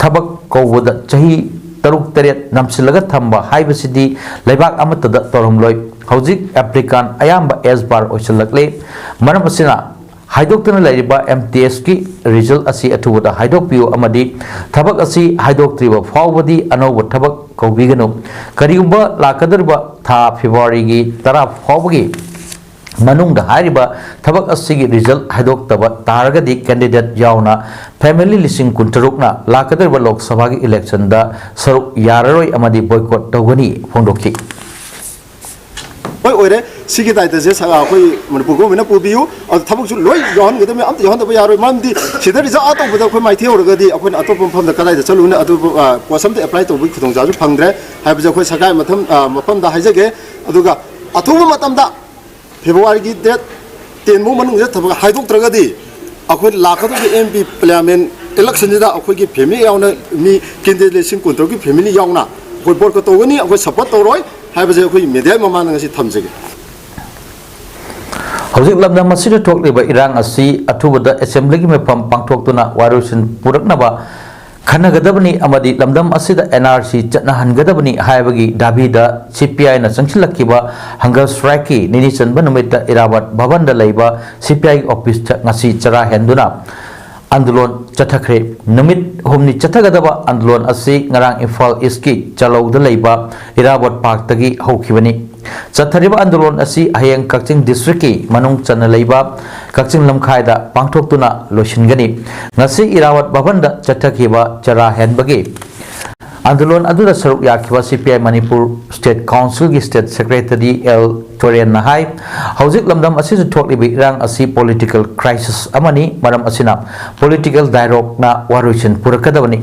ꯊꯕꯛ ꯀꯧꯕꯗ ꯆꯍꯤ ꯇꯔꯨꯛ ꯇꯔꯦꯠ ꯅꯝꯁꯤꯜꯂꯒ ꯊꯝꯕ ꯍꯥꯏꯕꯁꯤꯗꯤ ꯂꯩꯕꯥꯛ ꯑꯃꯠꯇꯗ ꯇꯧꯔꯝꯂꯣꯏ꯫ ꯍꯧꯖꯤꯛ applicant ꯑꯌꯥꯝꯕ age bar ꯑꯣꯏꯁꯤꯜꯂꯛꯂꯦ꯫ ꯃꯔꯝ ꯑꯁꯤꯅ ꯍꯥꯏꯗꯣꯛꯇꯅ ꯂꯩꯔꯤꯕ M T S ꯀꯤ result ꯑꯁꯤ ꯑꯊꯨꯕꯗ ꯍꯥꯏꯗꯣꯛꯄꯤꯌꯨ ꯑꯃꯗꯤ ꯊꯕꯛ ꯑꯁꯤ ꯍꯥꯏꯗꯣꯛꯇ꯭ꯔꯤꯕ ꯐꯥꯎꯕꯗꯤ ꯑꯅꯧꯕ ꯊꯕꯛ ꯀꯧꯕꯤꯒꯅꯨ꯫ ꯀꯔꯤꯒꯨꯝꯕ ꯂꯥꯛꯀꯗꯧꯔꯤꯕ ꯊꯥ February ꯒꯤ ꯇꯔꯥ ꯐꯥꯎꯕꯒꯤ ꯃꯅꯨꯡꯗ ꯍꯥꯏꯔꯤꯕ ꯊꯕꯛ ꯑꯁꯤꯒꯤ result ꯍꯥꯏꯗꯣꯛꯇꯕ ꯇꯥꯔꯒꯗꯤ candidate ꯌꯥꯎꯅ family ꯂꯤꯁꯤꯡ ꯀꯨꯟꯇꯔꯨꯛꯅ ꯂꯥꯛꯀꯗꯧꯔꯤꯕ ꯂꯣꯛ ꯁꯚꯥꯒꯤ election ꯗ ꯁꯔꯨꯛ ꯌꯥꯔꯔꯣꯏ ꯑꯃꯗꯤ boycott ꯇꯧꯒꯅꯤ ꯐꯣꯡꯗꯣꯛꯈꯤ꯫ ꯍꯣꯏ ꯑꯣꯏꯔꯦ꯫ ꯁꯤꯒꯤ ꯗꯥꯏꯇꯁꯦ ꯁ-, ꯑꯩꯈꯣꯏ ꯃꯅꯤꯄꯨꯔ ꯒꯣꯔꯃꯦꯟꯅ ꯄꯨꯕꯤꯌꯨ꯫ ꯑꯗꯨ ꯊꯕꯛꯁꯨ ꯂꯣꯏ ꯌꯥꯎꯍꯟꯒꯗꯕꯅꯤ, ꯑꯝꯇ ꯌꯥꯎꯍꯟꯗꯕ ꯌꯥꯔꯣꯏ꯫ ꯃꯔꯝꯗꯤ ꯁꯤꯗ result ꯑꯥ ꯇꯧꯕꯗ ꯑꯩꯈꯣꯏ ꯃꯥꯏꯊꯤ ꯍꯧꯔꯒꯗꯤ ꯑꯩꯈꯣꯏꯅ ꯑꯇꯣꯞꯄ ꯃꯐꯝꯗ ꯀꯗꯥꯏꯗ ꯆꯠꯂꯨꯅꯤ? ꯑꯗꯨꯕꯨ, ꯑ, post ꯑꯝꯇ apply ꯇꯧꯕꯒꯤ ꯈꯨꯗꯣꯡꯆꯥꯕꯁꯨ ꯐꯪꯗ꯭ꯔꯦ ꯍꯥꯏꯕꯁꯦ ꯑꯩꯈꯣꯏ ꯁꯔꯀꯥꯔ ꯃꯊꯪ, ꯑ, ꯃꯐꯝꯗ ꯍꯥꯏꯖꯒꯦ꯫ ꯑꯗꯨꯒ ꯑꯊꯨꯕ ꯃꯇꯝꯗ February ꯒꯤ date ten ꯐꯥꯎ ꯃꯅꯨꯡꯁꯤꯗ ꯊꯕꯛ ꯍꯥꯏꯗꯣꯛꯇ꯭ꯔꯒꯗꯤ ꯑꯩꯈꯣꯏ ꯂꯥꯛꯀꯗꯧꯔꯤꯕ M P parliament election ꯁꯤꯗ ꯑꯩꯈꯣꯏꯒꯤ family ꯌꯥꯎꯅ ꯃꯤ candidate ꯂꯤꯁꯤꯡ ꯀꯨꯟꯇꯔꯨꯛꯀꯤ family ꯌꯥꯎꯅ ꯑꯩꯈꯣꯏ boycott ꯇꯧꯒꯅꯤ, ꯑꯩꯈꯣꯏ support ꯇꯧꯔꯣꯏ ꯍꯥꯏꯕꯁꯦ ꯑꯩꯈꯣꯏ media ꯃꯃꯥꯡꯗ ꯉꯁꯤ ꯊꯝꯖꯒꯦ꯫ ꯍꯧꯖꯤꯛ ꯂꯝꯗꯝ ꯑꯁꯤꯗ ꯊꯣꯛꯂꯤꯕ ꯏꯔꯥꯡ ꯑꯁꯤ ꯑꯊꯨꯕꯗ assembly ꯒꯤ ꯃꯤꯐꯝ ꯄꯥꯡꯊꯣꯛꯇꯨꯅ ꯋꯥꯔꯣꯏꯁꯤꯟ ꯄꯨꯔꯛꯅꯕ ꯈꯟꯅꯒꯗꯕꯅꯤ ꯑꯃꯗꯤ ꯂꯝꯗꯝ ꯑꯁꯤꯗ N R C ꯆꯠꯅꯍꯟꯒꯗꯕꯅꯤ ꯍꯥꯏꯕꯒꯤ ꯗꯥꯕꯤꯗ C P I ꯅ ꯆꯪꯁꯤꯜꯂꯛꯈꯤꯕ hunger strike ꯀꯤ ꯅꯤꯅꯤ ꯆꯟꯕ ꯅꯨꯃꯤꯠꯇ ꯏꯔꯥꯕꯠ ꯚꯕꯟꯗ ꯂꯩꯕ C P I ꯒꯤ office ꯇ ꯉꯁꯤ ꯆꯔꯥ ꯍꯦꯟꯗꯨꯅ ꯑꯟꯗꯣꯂꯟ ꯆꯠꯊꯈ꯭ꯔꯦ꯫ ꯅꯨꯃꯤꯠ ꯍꯨꯝꯅꯤ ꯆꯠꯊꯒꯗꯕ ꯑꯟꯗꯣꯂꯟ ꯑꯁꯤ ꯉꯔꯥꯡ ꯏꯝꯐꯥꯜ East ꯀꯤ ꯆꯂꯧꯗ ꯂꯩꯕ ꯏꯔꯥꯕꯣꯠ park ꯇꯒꯤ ꯍꯧꯈꯤꯕꯅꯤ꯫ ꯆꯠꯊꯔꯤꯕ ꯑꯟꯗꯣꯂꯟ ꯑꯁꯤ ꯍꯌꯦꯡ ꯀꯛꯆꯤꯡ district ꯀꯤ ꯃꯅꯨꯡ ꯆꯟꯅ ꯂꯩꯕ ꯀꯛꯆꯤꯡ ꯂꯝꯈꯥꯏꯗ ꯄꯥꯡꯊꯣꯛꯇꯨꯅ ꯂꯣꯏꯁꯤꯟꯒꯅꯤ꯫ ꯉꯁꯤ ꯏꯔꯥꯕꯣꯠ ꯚꯕꯟꯗ ꯆꯠꯊꯈꯤꯕ ꯆꯔꯥ ꯍꯦꯟꯕꯒꯤ ꯑꯟꯗꯣꯂꯟ ꯑꯗꯨꯗ ꯁꯔꯨꯛ ꯌꯥꯈꯤꯕ C P I Manipur State Council ꯒꯤ State Secretary L ꯇꯣꯔꯦꯟꯅ ꯍꯥꯏ, ꯍꯧꯖꯤꯛ ꯂꯝꯗꯝ ꯑꯁꯤꯗ ꯊꯣꯛꯂꯤꯕ ꯏꯔꯥꯡ ꯑꯁꯤ political crisis ꯑꯃꯅꯤ, ꯃꯔꯝ ꯑꯁꯤꯅ political dialogue ꯅ ꯋꯥꯔꯣꯏꯁꯤꯟ ꯄꯨꯔꯛꯀꯗꯕꯅꯤ꯫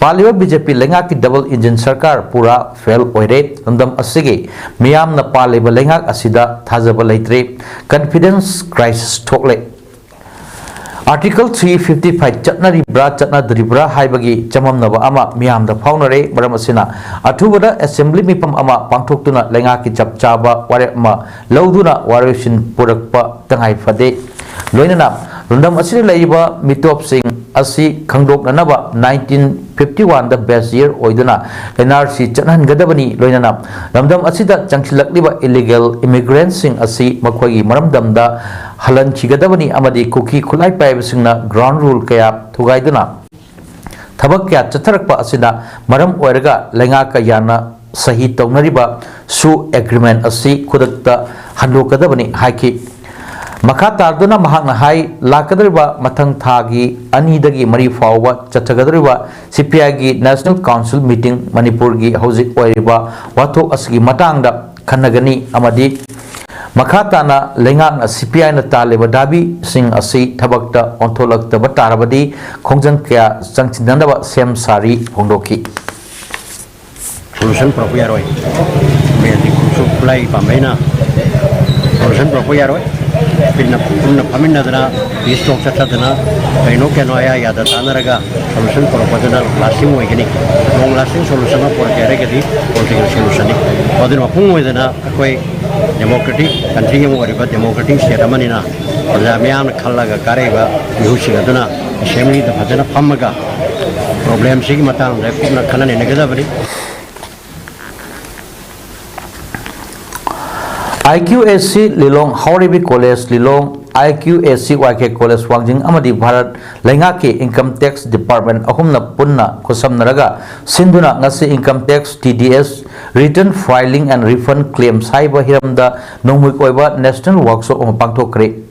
ꯄꯥꯜꯂꯤꯕ B J P ꯂꯩꯉꯥꯛꯀꯤ double engine ꯁꯔꯀꯥꯔ ꯄꯨꯔꯥ fail ꯑꯣꯏꯔꯦ꯫ ꯂꯝꯗꯝ ꯑꯁꯤꯒꯤ ꯃꯤꯌꯥꯝꯅ ꯄꯥꯜꯂꯤꯕ ꯂꯩꯉꯥꯛ ꯑꯁꯤꯗ ꯊꯥꯖꯕ ꯂꯩꯇ꯭ꯔꯦ꯫ Confidence crisis ꯊꯣꯛꯂꯦ꯫ Article three fifty five ꯆꯠꯅꯔꯤꯕ꯭ꯔꯥ ꯆꯠꯅꯗ꯭ꯔꯤꯕ꯭ꯔꯥ ꯍꯥꯏꯕꯒꯤ ꯆꯃꯝꯅꯕ ꯑꯃ ꯃꯤꯌꯥꯝꯗ ꯐꯥꯎꯅꯔꯦ꯫ ꯃꯔꯝ ꯑꯁꯤꯅ ꯑꯊꯨꯕꯗ assembly ꯃꯤꯐꯝ ꯑꯃ ꯄꯥꯡꯊꯣꯛꯇꯨꯅ ꯂꯩꯉꯥꯛꯀꯤ ꯆꯞ ꯆꯥꯕ ꯋꯥꯔꯦꯞ ꯑꯃ ꯂꯧꯗꯨꯅ ꯋꯥꯔꯣꯏꯁꯤꯟ ꯄꯨꯔꯛꯄ ꯇꯉꯥꯏ ꯐꯗꯦ꯫ ꯂꯣꯏꯅꯅ ꯂꯝꯗꯝ ꯑꯁꯤꯗ ꯂꯩꯔꯤꯕ ꯃꯤꯇꯣꯞꯁꯤꯡ ꯑꯁꯤ ꯈꯪꯗꯣꯛꯅꯅꯕ nineteen fifty one ꯗ base year ꯑꯣꯏꯗꯨꯅ N R C ꯆꯠꯍꯟꯒꯗꯕꯅꯤ꯫ ꯂꯣꯏꯅꯅ ꯂꯝꯗꯝ ꯑꯁꯤꯗ ꯆꯪꯁꯤꯜꯂꯛꯂꯤꯕ illegal immigrantꯁꯤꯡ ꯑꯁꯤ ꯃꯈꯣꯏꯒꯤ ꯃꯔꯝꯗꯝꯗ ꯍꯜꯍꯟꯈꯤꯒꯗꯕꯅꯤ ꯑꯃꯗꯤ ꯀꯨꯀꯤ ꯈꯨꯠꯂꯥꯏ ꯄꯥꯏꯕꯁꯤꯡꯅ ground rule ꯀꯌꯥ ꯊꯨꯒꯥꯏꯗꯨꯅ ꯊꯕꯛ ꯀꯌꯥ ꯆꯠꯊꯔꯛꯄ ꯑꯁꯤꯅ ꯃꯔꯝ ꯑꯣꯏꯔꯒ ꯂꯩꯉꯥꯛꯀ ꯌꯥꯅ ꯁꯍꯤ ꯇꯧꯅꯔꯤꯕ ꯁꯨ agreement ꯑꯁꯤ ꯈꯨꯗꯛꯇ ꯍꯟꯗꯣꯛꯀꯗꯕꯅꯤ ꯍꯥꯏꯈꯤ꯫ ꯃꯈꯥ ꯇꯥꯗꯨꯅ ꯃꯍꯥꯛꯅ ꯍꯥꯏ, ꯂꯥꯛꯀꯗꯧꯔꯤꯕ ꯃꯊꯪ ꯊꯥꯒꯤ ꯑꯅꯤꯗꯒꯤ ꯃꯔꯤ ꯐꯥꯎꯕ ꯆꯠꯊꯒꯗꯧꯔꯤꯕ C P I ꯒꯤ National Council meeting ꯃꯅꯤꯄꯨꯔꯒꯤ ꯍꯧꯖꯤꯛ ꯑꯣꯏꯔꯤꯕ ꯋꯥꯊꯣꯛ ꯑꯁꯤꯒꯤ ꯃꯇꯥꯡꯗ ꯈꯟꯅꯒꯅꯤ ꯑꯃꯗꯤ ꯃꯈꯥ ꯇꯥꯅ ꯂꯩꯉꯥꯛꯅ C P I ꯅ ꯇꯥꯜꯂꯤꯕ ꯗꯥꯕꯤꯁꯤꯡ ꯑꯁꯤ ꯊꯕꯛꯇ ꯑꯣꯟꯊꯣꯛꯂꯛꯇꯕ ꯇꯥꯔꯕꯗꯤ ꯈꯣꯡꯖꯪ ꯀꯌꯥ ꯆꯪꯁꯤꯟꯅꯅꯕ ꯁꯦꯝ ꯁꯥꯔꯤ ꯐꯣꯡꯗꯣꯛꯈꯤ꯫ Solution ꯄꯨꯔꯛꯄ ꯌꯥꯔꯣꯏ꯫ ꯃꯦꯟꯗꯤ ꯈꯨꯠꯁꯨ ꯈꯨꯠꯂꯥꯏ ꯄꯥꯝꯕꯩꯅ solution ꯄꯨꯔꯛꯄ ꯌꯥꯔꯣꯏ꯫ ꯄꯨꯟꯅ ꯄꯨꯟꯅ ꯐꯝꯃꯤꯟꯅꯗꯅ peace talk ꯆꯠꯊꯗꯅ ꯀꯩꯅꯣ ꯀꯩꯅꯣ ꯑꯌꯥ ꯌꯥꯗ ꯇꯥꯟꯅꯔꯒ solution ꯄꯨꯔꯛꯄꯗꯨꯅ lasting ꯑꯣꯏꯒꯅꯤ꯫ Long lasting solution ꯑꯃ ꯄꯨꯔꯛꯀꯦ ꯍꯥꯏꯔꯒꯗꯤ political solution ꯅꯤ꯫ ꯑꯗꯨꯅ ꯃꯄꯨꯡ ꯑꯣꯏꯗꯅ ꯑꯩꯈꯣꯏ democratic country ꯑꯃ ꯑꯣꯏꯔꯤꯕ democratic state ꯑꯃꯅꯤꯅ ꯄ꯭ꯔꯖꯥ ꯃꯤꯌꯥꯝꯅ ꯈꯜꯂꯒ ꯀꯥꯔꯛꯏꯕ ꯃꯤꯍꯨꯠꯁꯤꯡ ꯑꯗꯨꯅ assembly ꯗ ꯐꯖꯅ ꯐꯝꯃꯒ problem ꯁꯤꯒꯤ ꯃꯇꯥꯡꯗ ꯀꯨꯞꯅ ꯈꯟꯅ ꯅꯩꯅꯒꯗꯕꯅꯤ꯫ I Q A C Lilong, Haoreibi college Lilong, I Q A C Y K college ꯋꯥꯡꯖꯤꯡ ꯑꯃꯗꯤ ꯚꯥꯔꯠ ꯂꯩꯉꯥꯛꯀꯤ income tax department ꯑꯍꯨꯝꯅ ꯄꯨꯟꯅ ꯈꯨꯠꯁꯝꯅꯔꯒ ꯁꯤꯟꯗꯨꯅ ꯉꯁꯤ income tax, T D S, return filing and refund claims ꯍꯥꯏꯕ ꯍꯤꯔꯝꯗ ꯅꯣꯡꯃꯒꯤ ꯑꯣꯏꯕ national workshop ꯑꯃ ꯄꯥꯡꯊꯣꯛꯈ꯭ꯔꯦ꯫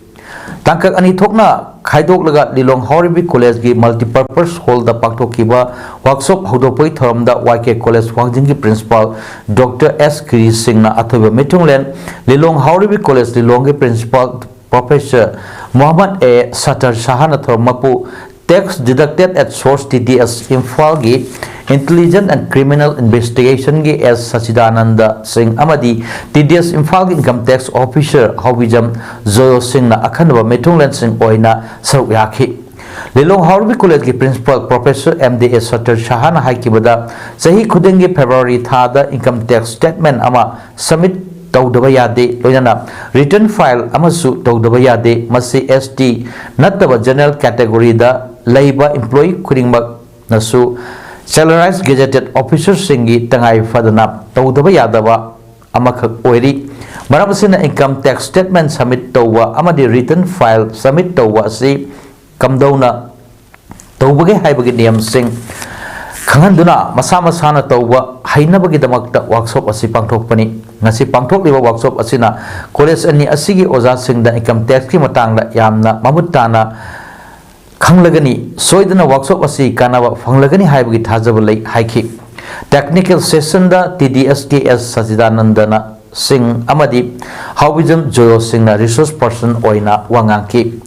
ꯇꯥꯡꯀꯛ ꯑꯅꯤ ꯊꯣꯛꯅ ꯈꯥꯏꯗꯣꯛꯂꯒ ꯂꯤꯂꯣꯡ ꯍꯥꯎꯔꯩꯕꯤ ꯀꯣꯂꯦꯖꯀꯤ multipurpose hall ꯗ ꯄꯥꯡꯊꯣꯛꯈꯤꯕ workshop ꯍꯧꯗꯣꯛꯄꯒꯤ ꯊꯧꯔꯝꯗ Y K ꯀꯣꯂꯦꯖ ꯋꯥꯡꯖꯤꯡꯒꯤ principal Doctor S ꯒꯤꯔꯤ ꯁꯤꯡꯅ ꯑꯊꯣꯏꯕ ꯃꯤꯊꯨꯡꯂꯦꯟ, ꯂꯤꯂꯣꯡ ꯍꯥꯎꯔꯩꯕꯤ ꯀꯣꯂꯦꯖ ꯂꯤꯂꯣꯡꯒꯤ principal Professor Mohammad A Sattar ꯁꯍꯥꯅ ꯊꯧꯔꯝ ꯃꯄꯨ, Tax Deducted at Source T D S ꯏꯝꯐꯥꯜꯒꯤ Intelligence and Criminal Investigation ꯒꯤ S ꯁꯆꯤꯗꯥꯅꯟꯗ ꯁꯤꯡ ꯑꯃꯗꯤ T D S ꯏꯝꯐꯥꯜꯒꯤ Income Tax Officer ꯍꯥꯎꯕꯤꯖꯝ ꯖꯣꯌꯣ ꯁꯤꯡꯅ ꯑꯈꯟꯅꯕ ꯃꯤꯊꯨꯡꯂꯦꯟꯁꯤꯡ ꯑꯣꯏꯅ ꯁꯔꯨꯛ ꯌꯥꯈꯤ꯫ ꯂꯤꯂꯣꯡ ꯍꯥꯎꯔꯩꯕꯤ ꯀꯣꯂꯦꯖꯀꯤ principal Professor M D A Sattar ꯁꯍꯥꯅ ꯍꯥꯏꯈꯤꯕꯗ, ꯆꯍꯤ ꯈꯨꯗꯤꯡꯒꯤ February ꯊꯥꯗ income tax statement ꯑꯃ submit ꯇꯧꯗꯕ ꯌꯥꯗꯦ, ꯂꯣꯏꯅꯅ return file ꯑꯃꯁꯨ ꯇꯧꯗꯕ ꯌꯥꯗꯦ꯫ ꯃꯁꯤ S T ꯅꯠꯇꯕ general category ꯗ ꯂꯩꯕ employee ꯈꯨꯗꯤꯡꯃꯛꯅꯁꯨ salarized gazetted officer ꯁꯤꯡꯒꯤ ꯇꯉꯥꯏ ꯐꯗꯅ ꯇꯧꯗꯕ ꯌꯥꯗꯕ ꯑꯃꯈꯛ ꯑꯣꯏꯔꯤ꯫ ꯃꯔꯝ ꯑꯁꯤꯅ income tax statement submit ꯇꯧꯕ ꯑꯃꯗꯤ return file submit ꯇꯧꯕ ꯑꯁꯤ ꯀꯝꯗꯧꯅ ꯇꯧꯕꯒꯦ ꯍꯥꯏꯕꯒꯤ ꯅꯤꯌꯝꯁꯤꯡ ꯈꯪꯍꯟꯗꯨꯅ ꯃꯁꯥ ꯃꯁꯥꯅ ꯇꯧꯕ ꯍꯩꯅꯕꯒꯤꯗꯃꯛꯇ workshop ꯑꯁꯤ ꯄꯥꯡꯊꯣꯛꯄꯅꯤ꯫ ꯉꯁꯤ ꯄꯥꯡꯊꯣꯛꯂꯤꯕ workshop ꯑꯁꯤꯅ college ꯑꯅꯤ ꯑꯁꯤꯒꯤ ꯑꯣꯖꯥꯁꯤꯡꯗ income tax ꯀꯤ ꯃꯇꯥꯡꯗ ꯌꯥꯝꯅ ꯃꯃꯨꯠ ꯇꯥꯅ ꯈꯪꯂꯒꯅꯤ, ꯁꯣꯏꯗꯅ workshop ꯑꯁꯤ ꯀꯥꯟꯅꯕ ꯐꯪꯂꯒꯅꯤ ꯍꯥꯏꯕꯒꯤ ꯊꯥꯖꯕ ꯂꯩ ꯍꯥꯏꯈꯤ꯫ Technical session ꯗ T D S K S ꯁꯆꯤꯗꯥꯅꯟꯗꯅ ꯁꯤꯡ ꯑꯃꯗꯤ ꯍꯥꯎꯕꯤꯖꯝ ꯖꯣꯌꯣ ꯁꯤꯡꯅ resource person ꯑꯣꯏꯅ ꯋꯥ ꯉꯥꯡꯈꯤ꯫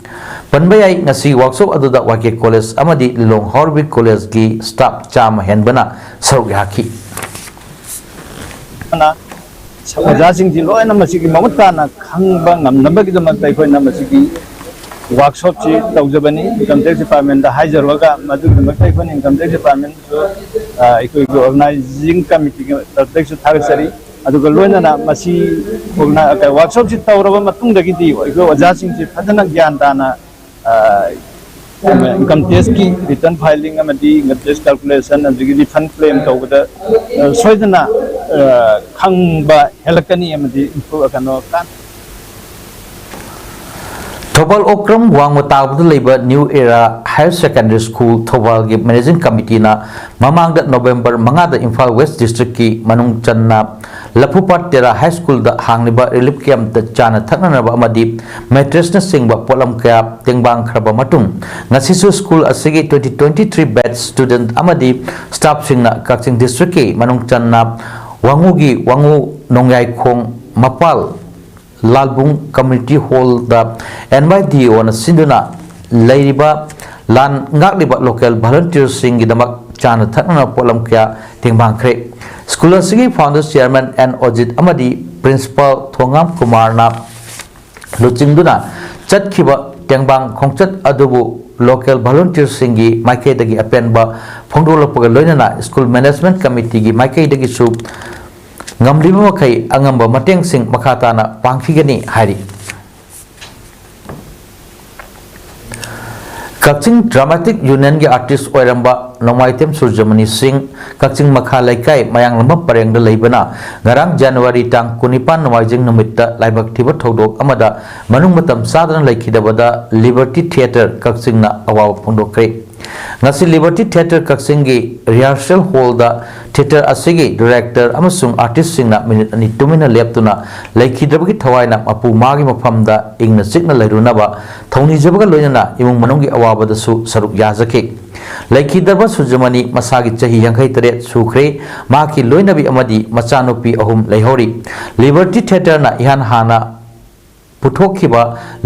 ꯄꯟꯕ ꯌꯥꯏ, ꯉꯁꯤ workshop ꯑꯗꯨꯗ Y K College ꯑꯃꯗꯤ ꯂꯤꯂꯣꯡ ꯍꯥꯎꯔꯕꯤ College ꯀꯤ staff ꯆꯥꯝꯃ ꯍꯦꯟꯕꯅ ꯁꯔꯨꯛ ꯌꯥꯈꯤ꯫ ꯑꯗꯨꯅ ꯑꯣꯖꯥꯁꯤꯡꯁꯤ ꯂꯣꯏꯅ ꯃꯁꯤꯒꯤ ꯃꯃꯨꯠ ꯇꯥꯅ ꯈꯪꯕ ꯉꯝꯅꯕꯒꯤꯗꯃꯛꯇ ꯑꯩꯈꯣꯏꯅ ꯃꯁꯤꯒꯤ workshop ꯁꯤ ꯇꯧꯖꯕꯅꯤ꯫ Income tax department ꯗ ꯍꯥꯏꯖꯔꯨꯔꯒ ꯃꯗꯨꯒꯤꯗꯃꯛꯇ ꯑꯩꯈꯣꯏꯅ income tax department ꯁꯨ, ꯑ, ꯑꯩꯈꯣꯏꯒꯤ organizing committee ꯒꯤ ꯇꯔꯐꯇꯒꯤꯁꯨ ꯊꯥꯒꯠꯆꯔꯤ꯫ ꯑꯗꯨꯒ ꯂꯣꯏꯅꯅ ꯃꯁꯤ ꯑꯣꯔꯒꯅꯥꯏ-, workshop ꯁꯤ ꯇꯧꯔꯕ ꯃꯇꯨꯡꯗꯒꯤꯗꯤ ꯑꯩꯈꯣꯏ ꯑꯣꯖꯥꯁꯤꯡꯁꯤ ꯐꯖꯅ ꯒ꯭ꯌꯥꯟ ꯇꯥꯅ, ꯑ, income tax ꯀꯤ return filing ꯑꯃꯗꯤ income tax calculation ꯑꯗꯒꯤ refund claim ꯇꯧꯕꯗ, ꯑ, ꯁꯣꯏꯗꯅ, ꯑ, ꯈꯪꯕ ꯍꯦꯜꯂꯛꯀꯅꯤ ꯑꯃꯗꯤ improve, ꯀꯩꯅꯣ, ꯀꯥꯟ- ꯊꯧꯕꯥꯜ ꯑꯣꯀ꯭ꯔꯝ ꯋꯥꯡꯃ ꯇꯥꯕꯗ ꯂꯩꯕ New Era Higher Secondary School ꯊꯧꯕꯥꯜꯒꯤ managing committee ꯅ ꯃꯃꯥꯡꯗ November ꯃꯉꯥꯗ ꯏꯝꯐꯥꯜ West District ꯀꯤ ꯃꯅꯨꯡ ꯆꯟꯅ ꯂꯐꯨꯄꯥꯠ ꯇꯦꯔꯥ High School ꯗ ꯍꯥꯡꯂꯤꯕ relief camp ꯇ ꯆꯥꯅ ꯊꯛꯅꯅꯕ ꯑꯃꯗꯤ mattress ꯅꯆꯤꯡꯕ ꯄꯣꯠꯂꯝ ꯀꯌꯥ ꯇꯦꯡꯕꯥꯡꯈ꯭ꯔꯕ ꯃꯇꯨꯡ, ꯉꯁꯤꯁꯨ school ꯑꯁꯤꯒꯤ twenty twenty-three batch student ꯑꯃꯗꯤ staff ꯁꯤꯡꯅ ꯀꯛꯆꯤꯡ district ꯀꯤ ꯃꯅꯨꯡ ꯆꯟꯅ ꯋꯥꯉꯨꯒꯤ ꯋꯥꯉꯨ ꯅꯣꯡꯌꯥꯏꯈꯣꯡ ꯃꯄꯥꯜ ꯂꯥꯜꯕꯨꯡ Community Hall ꯗ N Y D O ꯅ ꯁꯤꯟꯗꯨꯅ ꯂꯩꯔꯤꯕ ꯂꯥꯟ ꯉꯥꯛꯂꯤꯕ local volunteer ꯁꯤꯡꯒꯤꯗꯃꯛ ꯆꯥꯅ ꯊꯛꯅꯅꯕ ꯄꯣꯠꯂꯝ ꯀꯌꯥ ꯇꯦꯡꯕꯥꯡꯈ꯭ꯔꯦ꯫ School ꯑꯁꯤꯒꯤ founder chairman N Ojit ꯑꯃꯗꯤ principal ꯊꯣꯉꯥꯝ ꯀꯨꯃꯥꯔꯅ ꯂꯨꯆꯤꯡꯗꯨꯅ ꯆꯠꯈꯤꯕ ꯇꯦꯡꯕꯥꯡ ꯈꯣꯡꯆꯠ ꯑꯗꯨꯕꯨ local volunteer ꯁꯤꯡꯒꯤ ꯃꯥꯏꯀꯩꯗꯒꯤ ꯑꯄꯦꯟꯕ ꯐꯣꯡꯗꯣꯛꯂꯛꯄꯒ ꯂꯣꯏꯅꯅ school management committee ꯒꯤ ꯃꯥꯏꯀꯩꯗꯒꯤꯁꯨ ꯉꯝꯂꯤꯕ ꯃꯈꯩ ꯑꯉꯝꯕ ꯃꯇꯦꯡꯁꯤꯡ ꯃꯈꯥ ꯇꯥꯅ ꯄꯥꯡꯈꯤꯒꯅꯤ ꯍꯥꯏꯔꯤ꯫ ꯀꯛꯆꯤꯡ ꯗ꯭ꯔꯥꯃꯥꯇꯤꯛ ꯌꯨꯅꯤꯌꯟꯒꯤ ꯑꯥꯔꯇꯤꯁ ꯑꯣꯏꯔꯝꯕ ꯅꯣꯡꯃꯥꯏꯊꯦꯝ ꯁꯨꯔꯖꯃꯅꯤ ꯁꯤꯡ, ꯀꯛꯆꯤꯡ ꯃꯈꯥ ꯂꯩꯀꯥꯏ ꯃꯌꯥꯡꯂꯝꯕꯝ ꯄꯔꯦꯡꯗ ꯂꯩꯕꯅ ꯉꯔꯥꯡ ꯖꯅꯋꯥꯔꯤ ꯇꯥꯡ ꯀꯨꯟꯅꯤꯄꯥꯟ ꯅꯣꯡꯃꯥꯏꯖꯤꯡ ꯅꯨꯃꯤꯠꯇ ꯂꯥꯏꯕꯛ ꯊꯤꯕ ꯊꯧꯗꯣꯛ ꯑꯃꯗ ꯃꯅꯨꯡ ꯃꯇꯝ ꯆꯥꯗꯅ ꯂꯩꯈꯤꯗꯕꯗ ꯂꯤꯕꯔꯇꯤ ꯊꯤꯌꯦꯇꯔ ꯀꯛꯆꯤꯡꯅ ꯑꯋꯥꯕ ꯐꯣꯡꯗꯣꯛꯈ꯭ꯔꯦ꯫ ꯉꯁꯤ ꯂꯤꯕꯔꯇꯤ ꯊꯤꯌꯦꯇꯔ ꯀꯛꯆꯤꯡꯒꯤ ꯔꯤꯍꯥꯔꯁꯦꯜ ꯍꯣꯜꯗ ꯊꯤꯌꯦꯇꯔ ꯑꯁꯤꯒꯤ ꯗꯤꯔꯦꯛꯇꯔ ꯑꯃꯁꯨꯡ ꯑꯥꯔꯇꯤꯁꯁꯤꯡꯅ ꯃꯤꯅꯤꯠ ꯑꯅꯤ ꯇꯨꯃꯤꯟꯅ ꯂꯦꯞꯇꯨꯅ ꯂꯩꯈꯤꯗ꯭ꯔꯕꯒꯤ ꯊꯋꯥꯏꯅ ꯃꯄꯨ ꯃꯥꯒꯤ ꯃꯐꯝꯗ ꯏꯪꯅ ꯆꯤꯛꯅ ꯂꯩꯔꯨꯅꯕ ꯊꯧꯅꯤꯖꯕꯒ ꯂꯣꯏꯅꯅ ꯏꯃꯨꯡ ꯃꯅꯨꯡꯒꯤ ꯑꯋꯥꯕꯗꯁꯨ ꯁꯔꯨꯛ ꯌꯥꯖꯈꯤ꯫ ꯂꯩꯈꯤꯗ꯭ꯔꯕ ꯁꯨꯔꯖꯃꯅꯤ ꯃꯁꯥꯒꯤ ꯆꯍꯤ ꯌꯥꯡꯈꯩ ꯇꯔꯦꯠ ꯁꯨꯈ꯭ꯔꯦ꯫ ꯃꯍꯥꯛꯀꯤ ꯂꯣꯏꯅꯕꯤ ꯑꯃꯗꯤ ꯃꯆꯥꯅꯨꯄꯤ ꯑꯍꯨꯝ ꯂꯩꯍꯧꯔꯤ꯫ ꯂꯤꯕꯔꯇꯤ ꯊꯤꯌꯦꯇꯔꯅ ꯏꯍꯥꯟ ꯍꯥꯟꯅ ꯄꯨꯊꯣꯛꯈꯤꯕ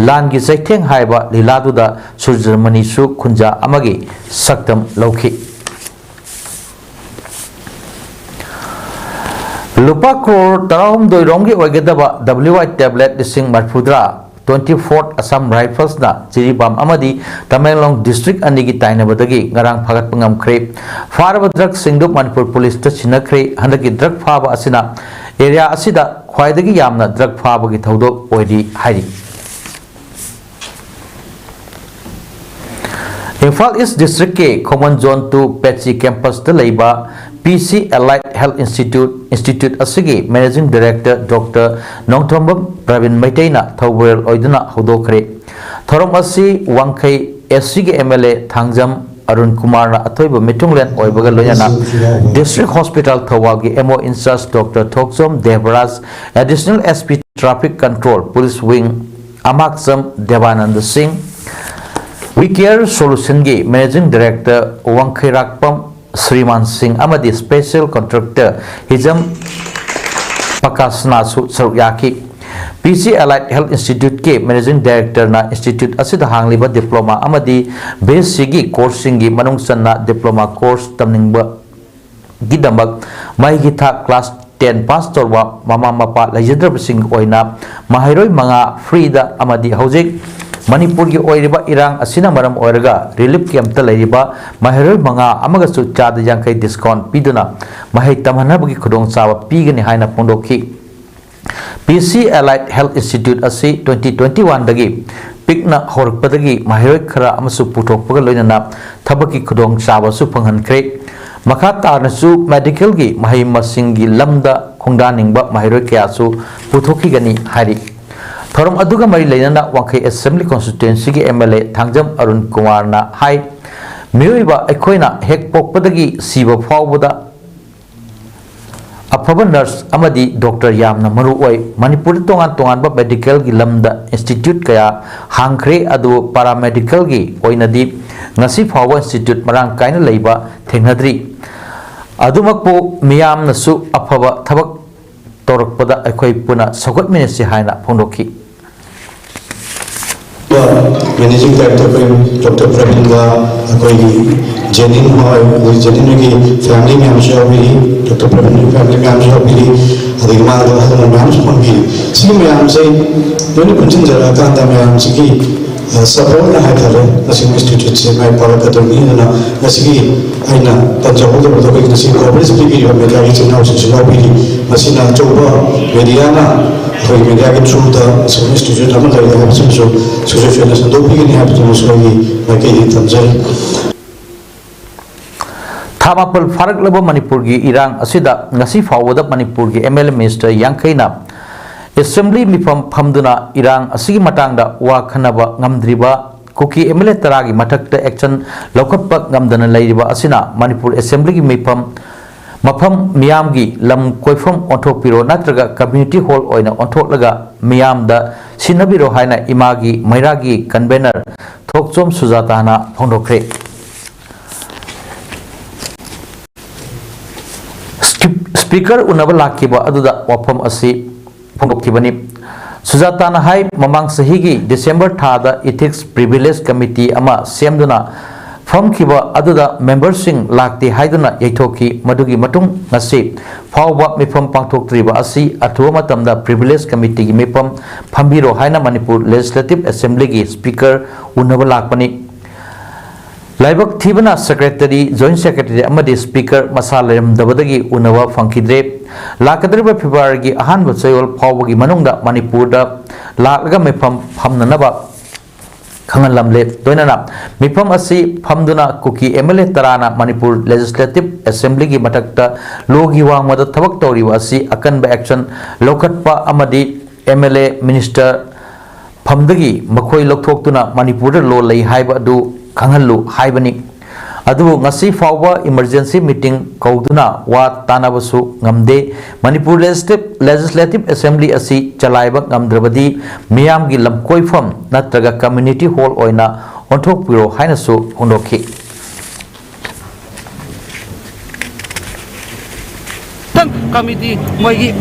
ꯂꯥꯟꯒꯤ ꯆꯩꯊꯦꯡ ꯍꯥꯏꯕ ꯂꯤꯂꯥꯗꯨꯗ ꯁꯨꯔꯖꯃꯅꯤꯁꯨ ꯈꯨꯟꯖꯥ ꯑꯃꯒꯤ ꯁꯛꯇꯝ ꯂꯧꯈꯤ꯫ ꯂꯨꯄꯥ ꯀ꯭ꯔꯣꯔ ꯇꯔꯥꯍꯨꯝꯗꯣꯏ ꯔꯣꯝꯒꯤ ꯑꯣꯏꯒꯗꯕ W I tablet ꯂꯤꯁꯤꯡ ꯃꯔꯤꯐꯨꯇꯔꯥ, twenty four Assam Riflesꯅ ꯖꯤꯔꯤꯕꯥꯝ ꯑꯃꯗꯤ ꯇꯃꯦꯡꯂꯣꯡ ꯗꯤꯁꯇ꯭ꯔꯤꯛ ꯑꯅꯤꯒꯤ ꯇꯥꯏꯅꯕꯗꯒꯤ ꯉꯔꯥꯡ ꯐꯥꯒꯠꯄ ꯉꯝꯈ꯭ꯔꯦ꯫ ꯐꯥꯔꯕ ꯗ꯭ꯔꯒꯁꯤꯡꯗꯨ ꯃꯅꯤꯄꯨꯔ ꯄꯨꯂꯤꯁꯇ ꯁꯤꯟꯅꯈ꯭ꯔꯦ꯫ ꯍꯟꯗꯛꯀꯤ ꯗ꯭ꯔꯒ ꯐꯥꯕ ꯑꯁꯤꯅ ꯑꯦꯔꯤꯌꯥ ꯑꯁꯤꯗ ꯈ꯭ꯋꯥꯏꯗꯒꯤ ꯌꯥꯝꯅ ꯗ꯭ꯔꯒ ꯐꯥꯕꯒꯤ ꯊꯧꯗꯣꯛ ꯑꯣꯏꯔꯤ ꯍꯥꯏꯔꯤ꯫ ꯏꯝꯐꯥꯜ ꯏꯁ ꯗꯤꯁꯇ꯭ꯔꯤꯛꯀꯤ ꯈꯣꯡꯃꯟ ꯖꯣꯟ two ꯄꯦꯠꯁꯤ ꯀꯦꯝꯄꯁꯇ ꯂꯩꯕ P C Allied Health Institute, institute ꯑꯁꯤꯒꯤ Managing Director Doctor Nongthombam Praveen ꯃꯩꯇꯩꯅ ꯊꯧꯕꯨꯔꯦꯜ ꯑꯣꯏꯗꯨꯅ ꯍꯧꯗꯣꯛꯈ꯭ꯔꯦ꯫ ꯊꯧꯔꯝ ꯑꯁꯤ ꯋꯥꯡꯈꯩ S C ꯒꯤ M L A Thangjam Arun ꯀꯨꯃꯥꯔꯅ ꯑꯊꯣꯏꯕ ꯃꯤꯊꯨꯡꯂꯦꯟ ꯑꯣꯏꯕꯒ ꯂꯣꯏꯅꯅ District Hospital ꯊꯧꯕꯥꯜꯒꯤ M O in charge Doctor Thokchom Debraj, Additional S P Traffic Control Police Wing ꯑꯃꯥꯛꯆꯝ ꯗꯦꯕꯥꯅꯟꯗ ꯁꯤꯡ, We Care Solution ꯒꯤ Managing Director ꯋꯥꯡꯈꯩꯔꯥꯛꯄꯝ ꯁ꯭ꯔꯤꯃꯥꯟ ꯁꯤꯡ ꯑꯃꯗꯤ Special Contractor ꯍꯤꯖꯝ ꯄꯀꯥꯁꯅꯥꯁꯨ ꯁꯔꯨꯛ ꯌꯥꯈꯤ꯫ P C Allied Health Institute ꯀꯤ Managing Director ꯅ institute ꯑꯁꯤꯗ ꯍꯥꯡꯂꯤꯕ diploma ꯑꯃꯗꯤ B S C ꯒꯤ course ꯁꯤꯡꯒꯤ ꯃꯅꯨꯡ ꯆꯟꯅ diploma course ꯇꯝꯅꯤꯡꯕꯒꯤꯗꯃꯛ ꯃꯍꯩꯒꯤ ꯊꯥꯛ class ten pass ꯇꯧꯔꯕ ꯃꯃꯥ ꯃꯄꯥ ꯂꯩꯖꯗ꯭ꯔꯕꯁꯤꯡꯒꯤ ꯑꯣꯏꯅ ꯃꯍꯩꯔꯣꯏ ꯃꯉꯥ free ꯗ ꯑꯃꯗꯤ ꯍꯧꯖꯤꯛ ꯃꯅꯤꯄꯨꯔꯒꯤ ꯑꯣꯏꯔꯤꯕ ꯏꯔꯥꯡ ꯑꯁꯤꯅ ꯃꯔꯝ ꯑꯣꯏꯔꯒ relief camp ꯇ ꯂꯩꯔꯤꯕ ꯃꯍꯩꯔꯣꯏ ꯃꯉꯥ ꯑꯃꯒꯁꯨ ꯆꯥꯗ ꯌꯥꯡꯈꯩ discount ꯄꯤꯗꯨꯅ ꯃꯍꯩ ꯇꯝꯍꯟꯅꯕꯒꯤ ꯈꯨꯗꯣꯡꯆꯥꯕ ꯄꯤꯒꯅꯤ ꯍꯥꯏꯅ ꯐꯣꯡꯗꯣꯛꯈꯤ꯫ P C Allied Health Institute ꯑꯁꯤ twenty twenty-one ꯗꯒꯤ ꯄꯤꯛꯅ ꯍꯧꯔꯛꯄꯗꯒꯤ ꯃꯍꯩꯔꯣꯏ ꯈꯔ ꯑꯃꯁꯨ ꯄꯨꯊꯣꯛꯄꯒ ꯂꯣꯏꯅꯅ ꯊꯕꯛꯀꯤ ꯈꯨꯗꯣꯡꯆꯥꯕꯁꯨ ꯐꯪꯍꯟꯈ꯭ꯔꯦ꯫ ꯃꯈꯥ ꯇꯥꯅꯁꯨ medical ꯒꯤ ꯃꯍꯩ ꯃꯁꯤꯡꯒꯤ ꯂꯝꯗ ꯈꯣꯡꯗꯥꯅꯤꯡꯕ ꯃꯍꯩꯔꯣꯏ ꯀꯌꯥꯁꯨ ꯄꯨꯊꯣꯛꯈꯤꯒꯅꯤ ꯍꯥꯏꯔꯤ꯫ ꯊꯧꯔꯝ ꯑꯗꯨꯒ ꯃꯔꯤ ꯂꯩꯅꯅ ꯋꯥꯡꯈꯩ Assembly Constituency ꯒꯤ M L A Thangjam Arun ꯀꯨꯃꯥꯔꯅ ꯍꯥꯏ, ꯃꯤꯑꯣꯏꯕ ꯑꯩꯈꯣꯏꯅ ꯍꯦꯛ ꯄꯣꯛꯄꯗꯒꯤ ꯁꯤꯕ ꯐꯥꯎꯕꯗ ꯑꯐꯕ nurse ꯑꯃꯗꯤ doctor ꯌꯥꯝꯅ ꯃꯔꯨ ꯑꯣꯏ꯫ ꯃꯅꯤꯄꯨꯔꯗ ꯇꯣꯉꯥꯟ ꯇꯣꯉꯥꯟꯕ medical ꯒꯤ ꯂꯝꯗ institute ꯀꯌꯥ ꯍꯥꯡꯈ꯭ꯔꯦ, ꯑꯗꯨꯕꯨ paramedical ꯒꯤ ꯑꯣꯏꯅꯗꯤ ꯉꯁꯤ ꯐꯥꯎꯕ institute ꯃꯔꯥꯡ ꯀꯥꯏꯅ ꯂꯩꯕ ꯊꯦꯡꯅꯗ꯭ꯔꯤ꯫ ꯑꯗꯨꯃꯛꯄꯨ ꯃꯤꯌꯥꯝꯅꯁꯨ ꯑꯐꯕ ꯊꯕꯛ ꯇꯧꯔꯛꯄꯗ ꯑꯩꯈꯣꯏ ꯄꯨꯟꯅ ꯁꯧꯒꯠꯃꯤꯟꯅꯁꯤ ꯍꯥꯏꯅ ꯐꯣꯡꯗꯣꯛꯈꯤ꯫ Managing Director ꯑꯩꯈꯣꯏ Doctor ꯄ꯭ꯔꯕꯤꯟꯒ ꯑꯩꯈꯣꯏꯒꯤ ꯖꯦꯅꯤꯟ ꯍꯣꯏ, ꯑꯗꯩ ꯖꯦꯅꯤꯟ ꯍꯣꯏꯒꯤ family ꯃꯌꯥꯝꯁꯨ ꯌꯥꯎꯕꯤꯔꯤ, Doctor ꯄ꯭ꯔꯕꯤꯟꯒꯤ family ꯃꯌꯥꯝꯁꯨ ꯌꯥꯎꯕꯤꯔꯤ, ꯑꯗꯒꯤ ꯃꯥꯒ ꯑꯍꯜ ꯂꯃꯟ ꯃꯌꯥꯝꯁꯨ ꯐꯝꯕꯤꯔꯤ꯫ ꯁꯤꯒꯤ ꯃꯌꯥꯝꯁꯦ ꯂꯣꯏꯅ ꯄꯨꯟꯁꯤꯟꯖꯔꯛꯑꯀꯥꯟꯗ ꯃꯌꯥꯝꯁꯤꯒꯤ support ꯅ ꯍꯥꯏꯇꯥꯔꯦ, ꯉꯁꯤ institute ꯁꯦ ꯃꯥꯏ ꯄꯥꯛꯂꯛꯀꯗꯧꯔꯤꯅꯤ꯫ ꯑꯗꯨꯅ ꯉꯁꯤꯒꯤ ꯑꯩꯅ ꯄꯟꯖꯍꯧꯗꯕꯗ ꯑꯩꯈꯣꯏꯒꯤ ꯉꯁꯤ coverage ꯄꯤꯕꯤꯔꯤꯕ media ꯒꯤ ꯏꯆꯤꯟ ꯏꯅꯥꯎꯁꯤꯡꯁꯨ ꯌꯥꯎꯕꯤꯔꯤ꯫ ꯃꯁꯤꯅ ꯑꯆꯧꯕ media ꯅ ꯑꯩꯈꯣꯏꯒꯤ media ꯒꯤ through ꯗ ꯑꯁꯤꯒꯨꯝꯕ institute ꯑꯃ ꯂꯩꯔꯦ ꯍꯥꯏꯕꯁꯤꯃꯁꯨ ꯁꯨꯡꯁꯣꯏ ꯁꯣꯏꯗꯅ ꯁꯟꯗꯣꯛꯄꯤꯒꯅꯤ ꯍꯥꯏꯕꯗꯨꯃꯁꯨ ꯑꯩꯒꯤ ꯃꯥꯏꯀꯩꯗꯒꯤ ꯊꯝꯖꯔꯤ꯫ ꯊꯥ ꯃꯥꯄꯜ ꯐꯥꯔꯛꯂꯕ ꯃꯅꯤꯄꯨꯔꯒꯤ ꯏꯔꯥꯡ ꯑꯁꯤꯗ ꯉꯁꯤ ꯐꯥꯎꯕꯗ ꯃꯅꯤꯄꯨꯔꯒꯤ M L A minister ꯌꯥꯡꯈꯩꯅ Assembly ꯃꯤꯐꯝ ꯐꯝꯗꯨꯅ ꯏꯔꯥꯡ ꯑꯁꯤꯒꯤ ꯃꯇꯥꯡꯗ ꯋꯥ ꯈꯟꯅꯕ ꯉꯝꯗ꯭ꯔꯤꯕ ꯀꯨꯀꯤ M L A ꯇꯔꯥꯒꯤ ꯃꯊꯛꯇ action ꯂꯧꯈꯠꯄ ꯉꯝꯗꯅ ꯂꯩꯔꯤꯕ ꯑꯁꯤꯅ ꯃꯅꯤꯄꯨꯔ Assembly ꯒꯤ ꯃꯤꯐꯝ ꯃꯐꯝ ꯃꯤꯌꯥꯝꯒꯤ ꯂꯝ ꯀꯣꯏꯐꯝ ꯑꯣꯟꯊꯣꯛꯄꯤꯔꯣ ꯅꯠꯇ꯭ꯔꯒ community hall ꯑꯣꯏꯅ ꯑꯣꯟꯊꯣꯛꯂꯒ ꯃꯤꯌꯥꯝꯗ ꯁꯤꯟꯅꯕꯤꯔꯣ ꯍꯥꯏꯅ ꯏꯃꯥꯒꯤ ꯃꯩꯔꯥꯒꯤ convener ꯊꯣꯛꯆꯣꯝ ꯁꯨꯖꯥꯇꯥꯅ ꯐꯣꯡꯗꯣꯛꯈ꯭ꯔꯦ꯫ Speaker ꯎꯅꯕ ꯂꯥꯛꯈꯤꯕ ꯑꯗꯨꯗ ꯋꯥꯐꯝ ꯑꯁꯤ ꯐꯣꯡꯗꯣꯛꯈꯤꯕꯅꯤ꯫ ꯁꯨꯖꯥꯇꯥꯅ ꯍꯥꯏ, ꯃꯃꯥꯡ ꯆꯍꯤꯒꯤ December ꯊꯥꯗ Ethics Privilege Committee ꯑꯃ ꯁꯦꯝꯗꯨꯅ ꯐꯝꯈꯤꯕ ꯑꯗꯨꯗ ꯃꯦꯝꯕꯔꯁꯤꯡ ꯂꯥꯛꯇꯦ ꯍꯥꯏꯗꯨꯅ ꯌꯩꯊꯣꯛꯈꯤ꯫ ꯃꯗꯨꯒꯤ ꯃꯇꯨꯡ ꯉꯁꯤ ꯐꯥꯎꯕ ꯃꯤꯐꯝ ꯄꯥꯡꯊꯣꯛꯇ꯭ꯔꯤꯕ ꯑꯁꯤ ꯑꯊꯨꯕ ꯃꯇꯝꯗ ꯄ꯭ꯔꯤꯚꯤꯂꯦꯖ ꯀꯃꯤꯇꯤꯒꯤ ꯃꯤꯐꯝ ꯐꯝꯕꯤꯔꯣ ꯍꯥꯏꯅ ꯃꯅꯤꯄꯨꯔ ꯂꯦꯖꯤꯁꯂꯦꯇꯤꯚ ꯑꯦꯁꯦꯝꯕ꯭ꯂꯤꯒꯤ ꯁ꯭ꯄꯤꯀꯔ ꯎꯅꯕ ꯂꯥꯛꯄꯅꯤ꯫ ꯂꯥꯏꯕꯛ ꯊꯤꯕꯅ ꯁꯦꯀ꯭ꯔꯦꯇꯔꯤ, ꯖꯣꯏꯟꯠ ꯁꯦꯀ꯭ꯔꯦꯇꯔꯤ ꯑꯃꯗꯤ ꯁ꯭ꯄꯤꯀꯔ ꯃꯁꯥ ꯂꯩꯔꯝꯗꯕꯗꯒꯤ ꯎꯅꯕ ꯐꯪꯈꯤꯗ꯭ꯔꯦ꯫ ꯂꯥꯛꯀꯗꯧꯔꯤꯕ ꯐꯦꯕ꯭ꯔꯨꯋꯥꯔꯤꯒꯤ ꯑꯍꯥꯟꯕ ꯆꯌꯣꯜ ꯐꯥꯎꯕꯒꯤ ꯃꯅꯨꯡꯗ ꯃꯅꯤꯄꯨꯔꯗ ꯂꯥꯛꯂꯒ ꯃꯤꯐꯝ ꯐꯝꯅꯅꯕ ꯈꯪꯍꯜꯂꯝꯂꯦ꯫ ꯂꯣꯏꯅꯅ ꯃꯤꯐꯝ ꯑꯁꯤ ꯐꯝꯗꯨꯅ ꯀꯨꯀꯤ ꯑꯦꯝ ꯑꯦꯜ ꯑꯦ ꯇꯔꯥꯅ ꯃꯅꯤꯄꯨꯔ ꯂꯦꯖꯤꯁꯂꯦꯇꯤꯚ ꯑꯦꯁꯦꯝꯕ꯭ꯂꯤꯒꯤ ꯃꯊꯛꯇ ꯂꯣꯒꯤ ꯋꯥꯡꯃꯗ ꯊꯕꯛ ꯇꯧꯔꯤꯕ ꯑꯁꯤ ꯑꯀꯟꯕ ꯑꯦꯛꯁꯟ ꯂꯧꯈꯠꯄ ꯑꯃꯗꯤ ꯑꯦꯝ ꯑꯦꯜ ꯑꯦ, ꯃꯤꯅꯤꯁꯇꯔ ꯐꯝꯗꯒꯤ ꯃꯈꯣꯏ ꯂꯧꯊꯣꯛꯇꯨꯅ ꯃꯅꯤꯄꯨꯔꯗ ꯂꯣ ꯂꯩ ꯍꯥꯏꯕ ꯑꯗꯨ ꯈꯪꯍꯜꯂꯨ ꯍꯥꯏꯕꯅꯤ꯫ ꯑꯗꯨꯕꯨ ꯉꯁꯤ ꯐꯥꯎꯕ ꯏꯃꯔꯖꯦꯟꯁꯤ ꯃꯤꯇꯤꯡ ꯀꯧꯗꯨꯅ ꯋꯥ ꯇꯥꯅꯕꯁꯨ ꯉꯝꯗꯦ꯫ ꯃꯅꯤꯄꯨꯔ ꯂꯦꯖꯤꯁꯂꯦꯇꯤꯚ ꯑꯦꯁꯦꯝꯕ꯭ꯂꯤ ꯑꯁꯤ ꯆꯂꯥꯏꯕ ꯉꯝꯗ꯭ꯔꯕꯗꯤ ꯃꯤꯌꯥꯝꯒꯤ ꯂꯝꯀꯣꯏꯐꯝ ꯅꯠꯇ꯭ꯔꯒ ꯀꯝꯃ꯭ꯌꯨꯅꯤꯇꯤ ꯍꯣꯜ ꯑꯣꯏꯅ ꯑꯣꯟꯊꯣꯛꯄꯤꯔꯣ ꯍꯥꯏꯅꯁꯨ ꯐꯣꯡꯗꯣꯛꯈꯤ꯫ ꯈꯤꯇꯪ ꯀꯃꯤꯇꯤ ꯃꯣꯏꯒꯤ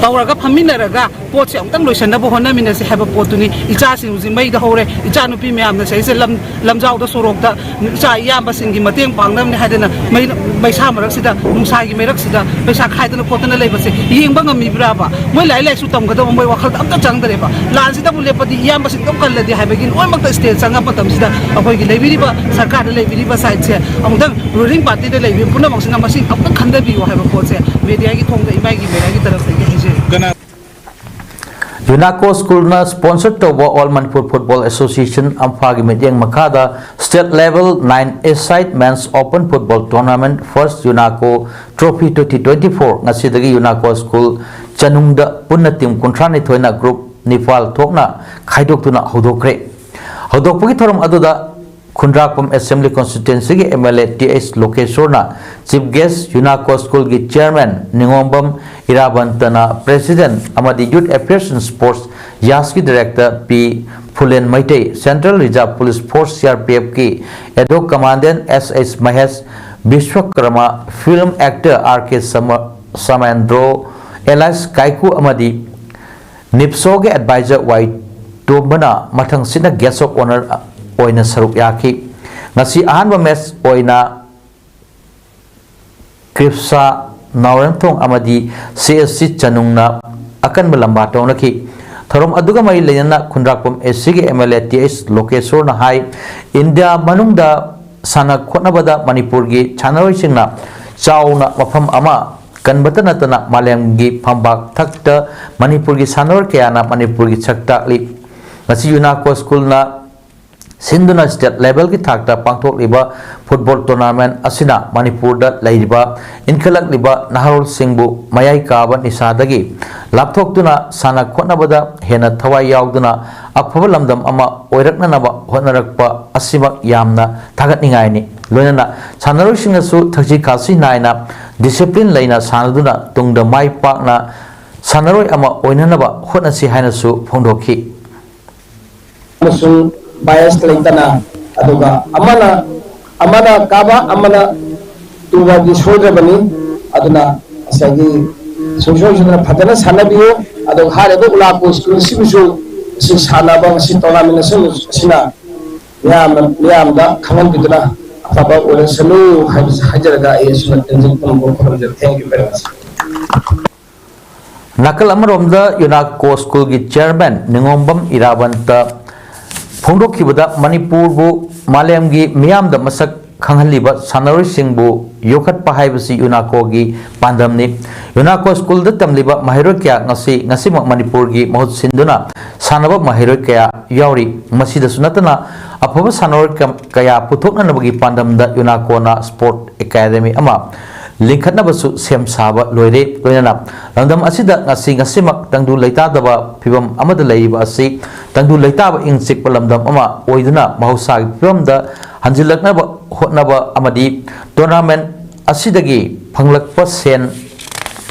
ꯇꯧꯔꯒ ꯐꯝꯃꯤꯟꯅꯔꯒ ꯄꯣꯠꯁꯦ ꯑꯃꯨꯛꯇꯪ ꯂꯣꯏꯁꯟꯅꯕ ꯍꯣꯠꯅꯃꯤꯟꯅꯁꯦ ꯍꯥꯏꯕ ꯄꯣꯠꯇꯨꯅꯤ꯫ ꯏꯆꯥꯁꯤꯡꯁꯤ ꯃꯩꯗ ꯍꯧꯔꯦ, ꯏꯆꯥꯅꯨꯄꯤ ꯃꯌꯥꯝꯅ ꯁꯤꯗꯩꯁꯤꯗ ꯂꯝ ꯂꯝꯖꯥꯎꯗ ꯁꯣꯔꯣꯛꯇ ꯏꯆꯥ ꯏꯌꯥꯝꯕꯁꯤꯡꯒꯤ ꯃꯇꯦꯡ ꯄꯥꯡꯅꯕꯅꯦ ꯍꯥꯏꯗꯅ ꯃꯩ ꯃꯩꯁꯥ ꯃꯔꯛꯁꯤꯗ, ꯅꯨꯡꯁꯥꯒꯤ ꯃꯩꯔꯛꯁꯤꯗ ꯄꯩꯁꯥ ꯈꯥꯏꯗꯅ ꯈꯣꯠꯇꯅ ꯂꯩꯕꯁꯦ ꯌꯦꯡꯕ ꯉꯝꯃꯤꯕ꯭ꯔꯥꯕ? ꯃꯣꯏ ꯂꯥꯏꯔꯤꯛ ꯂꯥꯏꯁꯨ ꯇꯝꯒꯗꯕ ꯃꯣꯏ ꯋꯥꯈꯜꯗ ꯑꯝꯇ ꯆꯪꯗ꯭ꯔꯦꯕ꯫ ꯂꯥꯟꯁꯤꯗꯕꯨ ꯂꯦꯞꯄꯗꯤ ꯏꯌꯥꯝꯕꯁꯤꯡ ꯑꯗꯨꯝ ꯀꯜꯂꯗꯤ ꯍꯥꯏꯕꯒꯤ ꯂꯣꯏꯅꯃꯛꯇ ꯁ꯭ꯇꯦꯖ ꯆꯪꯉꯛꯄ ꯃꯇꯝꯁꯤꯗ ꯑꯩꯈꯣꯏꯒꯤ ꯂꯩꯕꯤꯔꯤꯕ ꯁꯔꯀꯥꯔꯗ ꯂꯩꯕꯤꯔꯤꯕ ꯁꯥꯏꯠꯁꯦ ꯑꯃꯨꯛꯇꯪ ꯔꯨꯂꯤꯡ ꯄꯥꯔꯇꯤꯗ ꯂꯩꯕꯤꯕ ꯄꯨꯝꯅꯃꯛꯁꯤꯅ ꯃꯁꯤ ꯑꯃꯨꯛꯇꯪ ꯈꯟꯊꯕꯤꯌꯨ ꯍꯥꯏꯕ ꯄꯣꯠꯁꯦ ꯃꯦꯗꯤꯌꯥꯒꯤ ꯊꯣꯡꯗ ꯏꯃꯥꯒꯤ ꯃꯦꯗꯤꯌꯥꯒꯤ ꯇꯔꯐꯇꯒꯤ ꯍꯥꯏꯖꯔꯤ꯫ ꯌꯨꯅꯥꯀꯣ ꯁ꯭ꯀꯨꯜꯅ ꯁ꯭ꯄꯣꯟꯁꯔ ꯇꯧꯕ ꯑꯣꯜ ꯃꯅꯤꯄꯨꯔ ꯐꯨꯠꯕꯣꯜ ꯑꯦꯁꯣꯁꯤꯌꯦꯁꯟ, ꯑꯝꯐꯥꯒꯤ ꯃꯤꯠꯌꯦꯡ ꯃꯈꯥꯗ state level nine a side men's open football tournament ꯐꯥꯔꯁ Yunako trophy twenty twenty four ꯉꯁꯤꯗꯒꯤ ꯌꯨꯅꯥꯀꯣ ꯁ꯭ꯀꯨꯜ ꯆꯅꯨꯡꯗ ꯄꯨꯟꯅ ꯇꯤꯝ ꯀꯨꯟꯊ꯭ꯔꯥ ꯅꯤꯊꯣꯏꯅ ꯒ꯭ꯔꯨꯞ ꯅꯤꯄꯥꯜ ꯊꯣꯛꯅ ꯈꯥꯏꯗꯣꯛꯇꯨꯅ ꯍꯧꯗꯣꯛꯈ꯭ꯔꯦ꯫ ꯍꯧꯗꯣꯛꯄꯒꯤ ꯊꯧꯔꯝ ꯑꯗꯨꯗ ꯈꯨꯟꯗ꯭ꯔꯥꯛꯄꯝ ꯑꯦꯁꯦꯝꯕ꯭ꯂꯤ ꯀꯣꯟꯁꯇꯤꯇ꯭ꯋꯦꯟꯁꯤꯒꯤ M L A T H ꯂꯣꯀꯦꯁꯣꯔꯅ ꯆꯤꯐ ꯒꯦꯁ, ꯌꯨꯅꯥꯀꯣ ꯁ꯭ꯀꯨꯜꯒꯤ ꯆꯤꯌꯔꯃꯦꯟ ꯅꯤꯉꯣꯝꯕꯝ ꯏꯔꯥꯕꯟꯇꯅ ꯄ꯭ꯔꯦꯁꯤꯗꯦꯟꯠ ꯑꯃꯗꯤ ꯌꯨꯊ ꯑꯦꯐꯤꯌꯔꯁ ꯑꯦꯟ ꯁ꯭ꯄꯣꯔꯠꯁ ꯌꯥꯁꯀꯤ director P Phulen Meitei, central reserve police force, C R P ꯑꯦꯐꯀꯤ ad hoc commandant S H Mahesh Vishwakarma, film actor R K ꯁꯃ-, ꯁꯃꯦꯟꯗ꯭ꯔꯣ, ꯑꯦꯂꯥꯏꯁ ꯀꯥꯏꯀꯨ ꯑꯃꯗꯤ ꯅꯤꯞꯁꯣꯒꯤ ꯑꯦꯗꯚꯥꯏꯖꯔ ꯋꯥꯏ ꯇꯣꯝꯕꯅ ꯃꯊꯪꯁꯤꯠꯅ ꯒꯦꯁ ꯑꯣꯐ ꯑꯣꯅꯔ ꯑꯣꯏꯅ ꯁꯔꯨꯛ ꯌꯥꯈꯤ꯫ ꯉꯁꯤ ꯑꯍꯥꯟꯕ ꯃꯦꯆ ꯑꯣꯏꯅ ꯀ꯭ꯔꯤꯞꯁꯥ ꯅꯥꯎꯔꯦꯝꯊꯣꯡ ꯑꯃꯗꯤ ꯁꯤ ꯑꯦꯁ ꯁꯤ ꯆꯅꯨꯡꯅ ꯑꯀꯟꯕ ꯂꯝꯕꯥ ꯇꯧꯅꯈꯤ꯫ ꯊꯧꯔꯝ ꯑꯗꯨꯒ ꯃꯔꯤ ꯂꯩꯅꯅ ꯈꯨꯟꯗ꯭ꯔꯥꯛꯄꯝ ꯑꯦ ꯁꯤꯒꯤ M L A T H ꯂꯣꯀꯦꯁꯣꯔꯅ ꯍꯥꯏ, ꯏꯟꯗꯤꯌꯥ ꯃꯅꯨꯡꯗ ꯁꯥꯟꯅ ꯈꯣꯠꯅꯕꯗ ꯃꯅꯤꯄꯨꯔꯒꯤ ꯁꯥꯟꯅꯔꯣꯏꯁꯤꯡꯅ ꯆꯥꯎꯅ ꯃꯐꯝ ꯑꯃ ꯀꯟꯕꯇ ꯅꯠꯇꯅ ꯃꯥꯂꯦꯝꯒꯤ ꯐꯝꯕꯥꯛ ꯊꯛꯇ ꯃꯅꯤꯄꯨꯔꯒꯤ ꯁꯥꯟꯅꯔꯣꯏ ꯀꯌꯥꯅ ꯃꯅꯤꯄꯨꯔꯒꯤ ꯁꯛ ꯇꯥꯛꯂꯤ꯫ ꯉꯁꯤ ꯌꯨꯅꯥꯀꯣ ꯁ꯭ꯀꯨꯜꯅ ꯁꯤꯟꯗꯨꯅ ꯁ꯭ꯇꯦꯠ ꯂꯦꯚꯦꯜꯒꯤ ꯊꯥꯛꯇ ꯄꯥꯡꯊꯣꯛꯂꯤꯕ ꯐꯨꯠꯕꯣꯜ ꯇꯣꯔꯅꯥꯃꯦꯟꯠ ꯑꯁꯤꯅ ꯃꯅꯤꯄꯨꯔꯗ ꯂꯩꯔꯤꯕ ꯏꯟꯈꯠꯂꯛꯂꯤꯕ ꯅꯍꯥꯔꯣꯜꯁꯤꯡꯕꯨ ꯃꯌꯥꯏ ꯀꯥꯕ ꯅꯤꯁꯥꯗꯒꯤ ꯂꯥꯞꯊꯣꯛꯇꯨꯅ ꯁꯥꯟꯅ ꯈꯣꯠꯅꯕꯗ ꯍꯦꯟꯅ ꯊꯋꯥꯏ ꯌꯥꯎꯗꯨꯅ ꯑꯐꯕ ꯂꯝꯗꯝ ꯑꯃ ꯑꯣꯏꯔꯛꯅꯅꯕ ꯍꯣꯠꯅꯔꯛꯄ ꯑꯁꯤꯃꯛ ꯌꯥꯝꯅ ꯊꯥꯒꯠꯅꯤꯡꯉꯥꯏꯅꯤ꯫ ꯂꯣꯏꯅꯅ ꯁꯥꯟꯅꯔꯣꯏꯁꯤꯡꯅꯁꯨ ꯊꯛꯁꯤ ꯈꯥꯁꯤ ꯅꯥꯏꯅ ꯗꯤꯁꯤꯄ꯭ꯂꯤꯟ ꯂꯩꯅ ꯁꯥꯟꯅꯗꯨꯅ ꯇꯨꯡꯗ ꯃꯥꯏ ꯄꯥꯛꯅ ꯁꯥꯟꯅꯔꯣꯏ ꯑꯃ ꯑꯣꯏꯅꯅꯕ ꯍꯣꯠꯅꯁꯤ ꯍꯥꯏꯅꯁꯨ ꯐꯣꯡꯗꯣꯛꯈꯤ꯫ ꯑꯃꯁꯨꯡ ꯕꯥꯏꯁ ꯂꯩꯇꯅ, ꯑꯗꯨꯒ ꯑꯃꯅ, ꯑꯃꯅ ꯀꯥꯕ, ꯑꯃꯅ ꯇꯨꯕꯗꯤ ꯁꯣꯏꯗ꯭ꯔꯕꯅꯤ꯫ ꯑꯗꯨꯅ ꯉꯁꯥꯏꯒꯤ ꯁꯨꯡꯁꯣꯏ ꯁꯣꯏꯗꯅ ꯐꯖꯅ ꯁꯥꯟꯅꯕꯤꯌꯨ꯫ ꯑꯗꯨꯒ ꯍꯥꯏꯔꯤꯕ ꯎꯂꯥꯄꯣ ꯁ꯭ꯀꯨꯜ ꯑꯁꯤꯕꯨꯁꯨ ꯉꯁꯤ ꯁꯥꯟꯅꯕ, ꯉꯁꯤ ꯇꯣꯔꯅꯥꯃꯦꯟ ꯑꯁꯤꯅ ꯃꯤꯌꯥꯝꯅ, ꯃꯤꯌꯥꯝꯗ ꯈꯪꯍꯟꯕꯤꯗꯨꯅ ꯑꯐꯕ ꯑꯣꯏꯔꯁꯅꯨ ꯍꯥꯏꯕꯁꯤ ꯍꯥꯏꯖꯔꯒ ꯑꯩ ꯑꯁꯨꯝꯅ ꯇꯦꯟꯖꯤꯟ ꯊꯝꯖꯒꯦ꯫ Thank you very much. ꯅꯥꯀꯜ ꯑꯃꯔꯣꯝꯗ ꯌꯨꯅꯥꯀꯣ ꯁ꯭ꯀꯨꯜꯒꯤ ꯆꯤꯌꯔꯃꯦꯟ ꯅꯤꯉꯣꯝꯕꯝ ꯏꯔꯥꯕꯟꯇ ꯐꯣꯡꯗꯣꯛꯈꯤꯕꯗ, ꯃꯅꯤꯄꯨꯔꯕꯨ ꯃꯥꯂꯦꯝꯒꯤ ꯃꯤꯌꯥꯝꯗ ꯃꯁꯛ ꯈꯪꯍꯜꯂꯤꯕ ꯁꯥꯟꯅꯔꯣꯏꯁꯤꯡꯕꯨ ꯌꯣꯛꯈꯠꯄ ꯍꯥꯏꯕꯁꯤ ꯌꯨꯅꯥꯀꯣꯒꯤ ꯄꯥꯟꯗꯝꯅꯤ꯫ ꯌꯨꯅꯥꯀꯣ ꯁ꯭ꯀꯨꯜꯗ ꯇꯝꯂꯤꯕ ꯃꯍꯩꯔꯣꯏ ꯀꯌꯥ ꯉꯁꯤ, ꯉꯁꯤꯃꯛ ꯃꯅꯤꯄꯨꯔꯒꯤ ꯃꯍꯨꯠ ꯁꯤꯟꯗꯨꯅ ꯁꯥꯟꯅꯕ ꯃꯍꯩꯔꯣꯏ ꯀꯌꯥ ꯌꯥꯎꯔꯤ꯫ ꯃꯁꯤꯗꯁꯨ ꯅꯠꯇꯅ, ꯑꯐꯕ ꯁꯥꯟꯅꯔꯣꯏ ꯀ-, ꯀꯌꯥ ꯄꯨꯊꯣꯛꯅꯅꯕꯒꯤ ꯄꯥꯟꯗꯝꯗ ꯌꯨꯅꯥꯀꯣꯅ ꯁ꯭ꯄꯣꯔꯠ ꯑꯦꯀꯥꯗꯃꯤ ꯑꯃ ꯂꯤꯡꯈꯠꯅꯕꯁꯨ ꯁꯦꯝ ꯁꯥꯕ ꯂꯣꯏꯔꯦ꯫ ꯂꯣꯏꯅꯅ ꯂꯝꯗꯝ ꯑꯁꯤꯗ ꯉꯁꯤ, ꯉꯁꯤꯃꯛ ꯇꯪꯗꯨ ꯂꯩꯇꯥꯗꯕ ꯐꯤꯕꯝ ꯑꯃꯗ ꯂꯩꯔꯤꯕ ꯑꯁꯤ ꯇꯪꯗꯨ ꯂꯩꯇꯥꯕ ꯏꯪ ꯆꯤꯛꯄ ꯂꯝꯗꯝ ꯑꯃ ꯑꯣꯏꯗꯨꯅ ꯃꯍꯧꯁꯥꯒꯤ ꯐꯤꯕꯝꯗ ꯍꯟꯖꯤꯜꯂꯛꯅꯕ ꯍꯣꯠꯅꯕ ꯑꯃꯗꯤ ꯇꯣꯔꯅꯥꯃꯦꯟ ꯑꯁꯤꯗꯒꯤ ꯐꯪꯂꯛꯄ ꯁꯦꯟ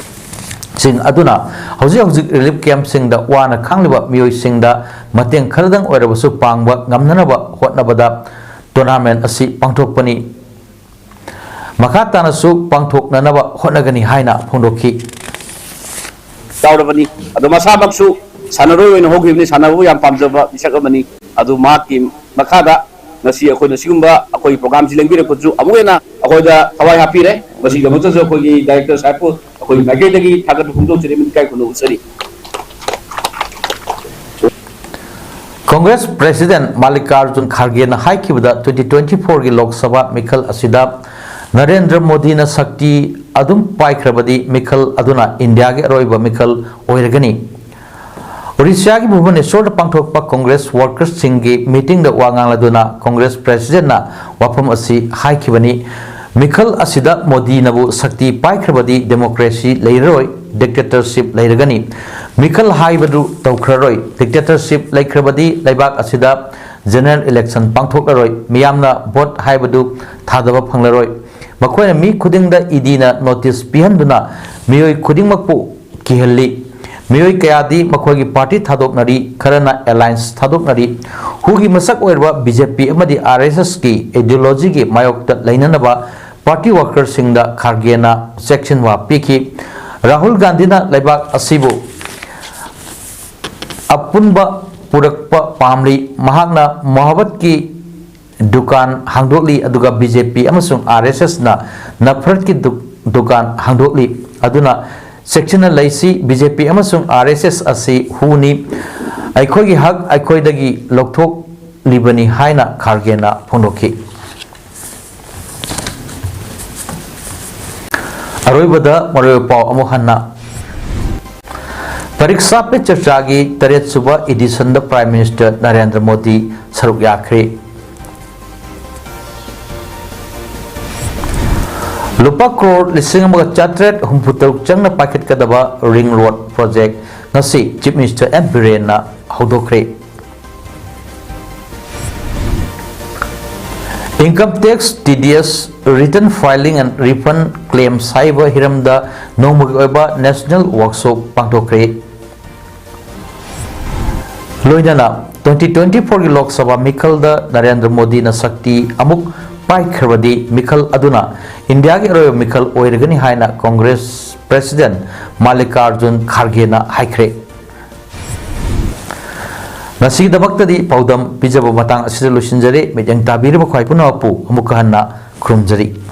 ꯁꯤꯡ ꯑꯗꯨꯅ ꯍꯧꯖꯤꯛ ꯍꯧꯖꯤꯛ ꯔꯤꯂꯤꯐ ꯀꯦꯝꯞꯁꯤꯡꯗ ꯋꯥꯅ ꯈꯥꯡꯂꯤꯕ ꯃꯤꯑꯣꯏꯁꯤꯡꯗ ꯃꯇꯦꯡ ꯈꯔꯗꯪ ꯑꯣꯏꯔꯕꯁꯨ ꯄꯥꯡꯕ ꯉꯝꯅꯅꯕ ꯍꯣꯠꯅꯕꯗ ꯇꯣꯔꯅꯥꯃꯦꯟ ꯑꯁꯤ ꯄꯥꯡꯊꯣꯛꯄꯅꯤ꯫ ꯃꯈꯥ ꯇꯥꯅꯁꯨ ꯄꯥꯡꯊꯣꯛꯅꯅꯕ ꯍꯣꯠꯅꯒꯅꯤ ꯍꯥꯏꯅ ꯐꯣꯡꯗꯣꯛꯈꯤ꯫ ꯌꯥꯎꯔꯕꯅꯤ꯫ ꯑꯗꯣ ꯃꯁꯥꯃꯛꯁꯨ ꯁꯥꯟꯅꯔꯣꯏ ꯑꯣꯏꯅ ꯍꯧꯈꯤꯕꯅꯤ, ꯁꯥꯟꯅꯕꯕꯨ ꯌꯥꯝ ꯄꯥꯝꯖꯕ ꯃꯤꯁꯛ ꯑꯃꯅꯤ꯫ ꯑꯗꯨ ꯃꯍꯥꯛꯀꯤ ꯃꯈꯥꯗ ꯉꯁꯤ ꯑꯩꯈꯣꯏꯅ ꯁꯤꯒꯨꯝꯕ ꯑꯩꯈꯣꯏꯒꯤ ꯄ꯭ꯔꯣꯒ꯭ꯔꯥꯝꯁꯤ ꯂꯦꯡꯕꯤꯔꯛꯄꯁꯨ ꯑꯃꯨꯛ ꯍꯦꯟꯅ ꯑꯩꯈꯣꯏꯗ ꯊꯋꯥꯏ ꯍꯥꯞꯄꯤꯔꯦ꯫ ꯃꯁꯤꯒꯤꯗꯃꯛꯇꯁꯨ ꯑꯩꯈꯣꯏꯒꯤ ꯗꯥꯏꯔꯦꯛꯇꯔ ꯁꯥꯍꯦꯕꯄꯨ ꯑꯩꯈꯣꯏꯒꯤ ꯃꯥꯏꯀꯩꯗꯒꯤ ꯊꯥꯒꯠꯄ ꯐꯣꯡꯗꯣꯛꯆꯔꯤ ꯑꯃꯗꯤ ꯏꯀꯥꯏ ꯈꯨꯝꯅꯕ ꯎꯠꯆꯔꯤ꯫ ꯀꯣꯡꯒ꯭ꯔꯦꯁ ꯄ꯭ꯔꯦꯁꯤꯗꯦꯟꯠ ꯃꯥꯜꯂꯤꯀꯥꯔꯖꯨꯟ ꯈꯥꯔꯒꯦꯅ ꯍꯥꯏꯈꯤꯕꯗ, twenty twenty-fourꯒꯤ ꯂꯣꯛ ꯁꯚꯥ ꯃꯤꯈꯜ ꯑꯁꯤꯗ ꯅꯔꯦꯟꯗ꯭ꯔ ꯃꯣꯗꯤꯅ ꯁꯛꯇꯤ ꯑꯗꯨꯝ ꯄꯥꯏꯈ꯭ꯔꯕꯗꯤ ꯃꯤꯈꯜ ꯑꯗꯨꯅ ꯏꯟꯗꯤꯌꯥꯒꯤ ꯑꯔꯣꯏꯕ ꯃꯤꯈꯜ ꯑꯣꯏꯔꯒꯅꯤ꯫ ꯑꯣꯔꯤꯁꯥꯒꯤ ꯚꯨꯕꯅꯦꯁꯣꯔꯗ ꯄꯥꯡꯊꯣꯛꯄ ꯀꯣꯡꯒ꯭ꯔꯦꯁ ꯋꯥꯔꯀꯔꯁꯁꯤꯡꯒꯤ ꯃꯤꯇꯤꯡꯗ ꯋꯥ ꯉꯥꯡꯂꯗꯨꯅ ꯀꯣꯡꯒ꯭ꯔꯦꯁ ꯄ꯭ꯔꯦꯁꯤꯗꯦꯟꯠꯅ ꯋꯥꯐꯝ ꯑꯁꯤ ꯍꯥꯏꯈꯤꯕꯅꯤ꯫ ꯃꯤꯈꯜ ꯑꯁꯤꯗ ꯃꯣꯗꯤꯅꯕꯨ ꯁꯛꯇꯤ ꯄꯥꯏꯈ꯭ꯔꯕꯗꯤ ꯗꯦꯃꯣꯀ꯭ꯔꯦꯁꯤ ꯂꯩꯔꯔꯣꯏ, ꯗꯤꯛꯇꯦꯇꯔꯁꯤꯞ ꯂꯩꯔꯒꯅꯤ꯫ ꯃꯤꯈꯜ ꯍꯥꯏꯕꯗꯨ ꯇꯧꯈ꯭ꯔꯔꯣꯏ꯫ ꯗꯤꯛꯇꯦꯇꯔꯁꯤꯞ ꯂꯩꯈ꯭ꯔꯕꯗꯤ ꯂꯩꯕꯥꯛ ꯑꯁꯤꯗ ꯖꯦꯅꯔꯦꯜ ꯏꯂꯦꯛꯁꯟ ꯄꯥꯡꯊꯣꯛꯂꯔꯣꯏ꯫ ꯃꯤꯌꯥꯝꯅ ꯚꯣꯠ ꯍꯥꯏꯕꯗꯨ ꯊꯥꯗꯕ ꯐꯪꯂꯔꯣꯏ꯫ ꯃꯈꯣꯏꯅ ꯃꯤ ꯈꯨꯗꯤꯡꯗ ꯏꯗꯤꯅ ꯅꯣꯇꯤꯁ ꯄꯤꯍꯟꯗꯨꯅ ꯃꯤꯑꯣꯏ ꯈꯨꯗꯤꯡꯃꯛꯄꯨ ꯀꯤꯍꯜꯂꯤ꯫ ꯃꯤꯑꯣꯏ ꯀꯌꯥꯗꯤ ꯃꯈꯣꯏꯒꯤ ꯄꯥꯔꯇꯤ ꯊꯥꯗꯣꯛꯅꯔꯤ, ꯈꯔꯅ ꯑꯦꯂꯥꯏꯟꯁ ꯊꯥꯗꯣꯛꯅꯔꯤ꯫ ꯍꯨꯒꯤ ꯃꯁꯛ ꯑꯣꯏꯔꯕ BJP ꯑꯃꯗꯤ RSSꯀꯤ ꯑꯥꯏꯗꯤꯌꯣꯂꯣꯖꯤꯒꯤ ꯃꯥꯌꯣꯛꯇ ꯂꯩꯅꯅꯕ ꯄꯥꯔꯇꯤ ꯋꯥꯔꯀꯔꯁꯤꯡꯗ ꯈꯥꯔꯒꯦꯅ ꯆꯦꯛꯁꯤꯟꯋꯥ ꯄꯤꯈꯤ꯫ ꯔꯥꯍꯨꯜ ꯒꯥꯟꯙꯤꯅ ꯂꯩꯕꯥꯛ ꯑꯁꯤꯕꯨ ꯑꯄꯨꯟꯕ ꯄꯨꯔꯛꯄ ꯄꯥꯝꯂꯤ꯫ ꯃꯍꯥꯛꯅ ꯃꯣꯍꯕꯠꯀꯤ ꯗꯨꯀꯥꯟ ꯍꯥꯡꯗꯣꯛꯂꯤ, ꯑꯗꯨꯒ BJP ꯑꯃꯁꯨꯡ RSSꯅ ꯅꯐꯔꯠꯀꯤ ꯗꯨ-, ꯗꯨꯀꯥꯟ ꯍꯥꯡꯗꯣꯛꯂꯤ꯫ ꯑꯗꯨꯅ ꯆꯦꯛꯁꯤꯟꯅ ꯂꯩꯁꯤ, BJP ꯑꯃꯁꯨꯡ RSS ꯑꯁꯤ ꯍꯨꯅꯤ, ꯑꯩꯈꯣꯏꯒꯤ ꯍꯛ ꯑꯩꯈꯣꯏꯗꯒꯤ ꯂꯧꯊꯣꯛꯂꯤꯕꯅꯤ ꯍꯥꯏꯅ ꯈꯥꯔꯒꯦꯅ ꯐꯣꯡꯗꯣꯛꯈꯤ꯫ ꯑꯔꯣꯏꯕꯗ ꯃꯔꯨꯑꯣꯏꯕ ꯄꯥꯎ ꯑꯃꯨꯛ ꯍꯟꯅ꯫ ꯄꯔꯤꯛꯁꯥ ꯄꯦ ꯆꯔꯆꯥꯒꯤ ꯇꯔꯦꯠ ꯁꯨꯕ ꯏꯗꯤꯁꯟꯗ Prime Minister ꯅꯔꯦꯟꯗ꯭ꯔ ꯃꯣꯗꯤ ꯁꯔꯨꯛ ꯌꯥꯈ꯭ꯔꯦ꯫ ꯂꯨꯄꯥ ꯀ꯭ꯔꯣꯔ ꯂꯤꯁꯤꯡ ꯑꯃꯒ ꯆꯥꯇ꯭ꯔꯦꯠ ꯍꯨꯝꯐꯨ ꯇꯔꯨꯛ ꯆꯪꯅ ꯄꯥꯏꯈꯠꯀꯗꯕ ꯔꯤꯡ ꯔꯣꯗ ꯄ꯭ꯔꯣꯖꯦꯛ ꯉꯁꯤ Chief Minister ꯑꯦꯟ ꯕꯤꯔꯦꯟꯅ ꯍꯧꯗꯣꯛꯈ꯭ꯔꯦ꯫ Income tax, TDS, return filing and refund claims ꯍꯥꯏꯕ ꯍꯤꯔꯝꯗ ꯅꯣꯡꯃꯒꯤ ꯑꯣꯏꯕ National Workshop ꯄꯥꯡꯊꯣꯛꯈ꯭ꯔꯦ꯫ ꯂꯣꯏꯅꯅ twenty twenty-fourꯒꯤ ꯂꯣꯛ ꯁꯚꯥ ꯃꯤꯈꯜꯗ ꯅꯔꯦꯟꯗ꯭ꯔ ꯃꯣꯗꯤꯅ ꯁꯛꯇꯤ ꯑꯃꯨꯛ ꯄꯥꯏꯈ꯭ꯔꯕꯗꯤ ꯃꯤꯈꯜ ꯑꯗꯨꯅ ꯏꯟꯗꯤꯌꯥꯒꯤ ꯑꯔꯣꯏꯕ ꯃꯤꯈꯜ ꯑꯣꯏꯔꯒꯅꯤ ꯍꯥꯏꯅ ꯀꯣꯡꯒ꯭ꯔꯦꯁ ꯄ꯭ꯔꯦꯁꯤꯗꯦꯟꯠ ꯃꯥꯜꯂꯤꯀꯥꯔꯖꯨꯟ ꯈꯥꯔꯒꯦꯅ ꯍꯥꯏꯈ꯭ꯔꯦ꯫ ꯉꯁꯤꯒꯤꯗꯃꯛꯇꯗꯤ ꯄꯥꯎꯗꯝ ꯄꯤꯖꯕ ꯃꯇꯥꯡ ꯑꯁꯤꯗ ꯂꯣꯏꯁꯤꯟꯖꯔꯦ꯫ ꯃꯤꯠꯌꯦꯡ ꯇꯥꯕꯤꯔꯤꯕ ꯈ꯭ꯋꯥꯏ ꯄꯨꯝꯅꯃꯛꯄꯨ ꯑꯃꯨꯛꯀ ꯍꯟꯅ ꯈꯨꯔꯨꯝꯖꯔꯤ꯫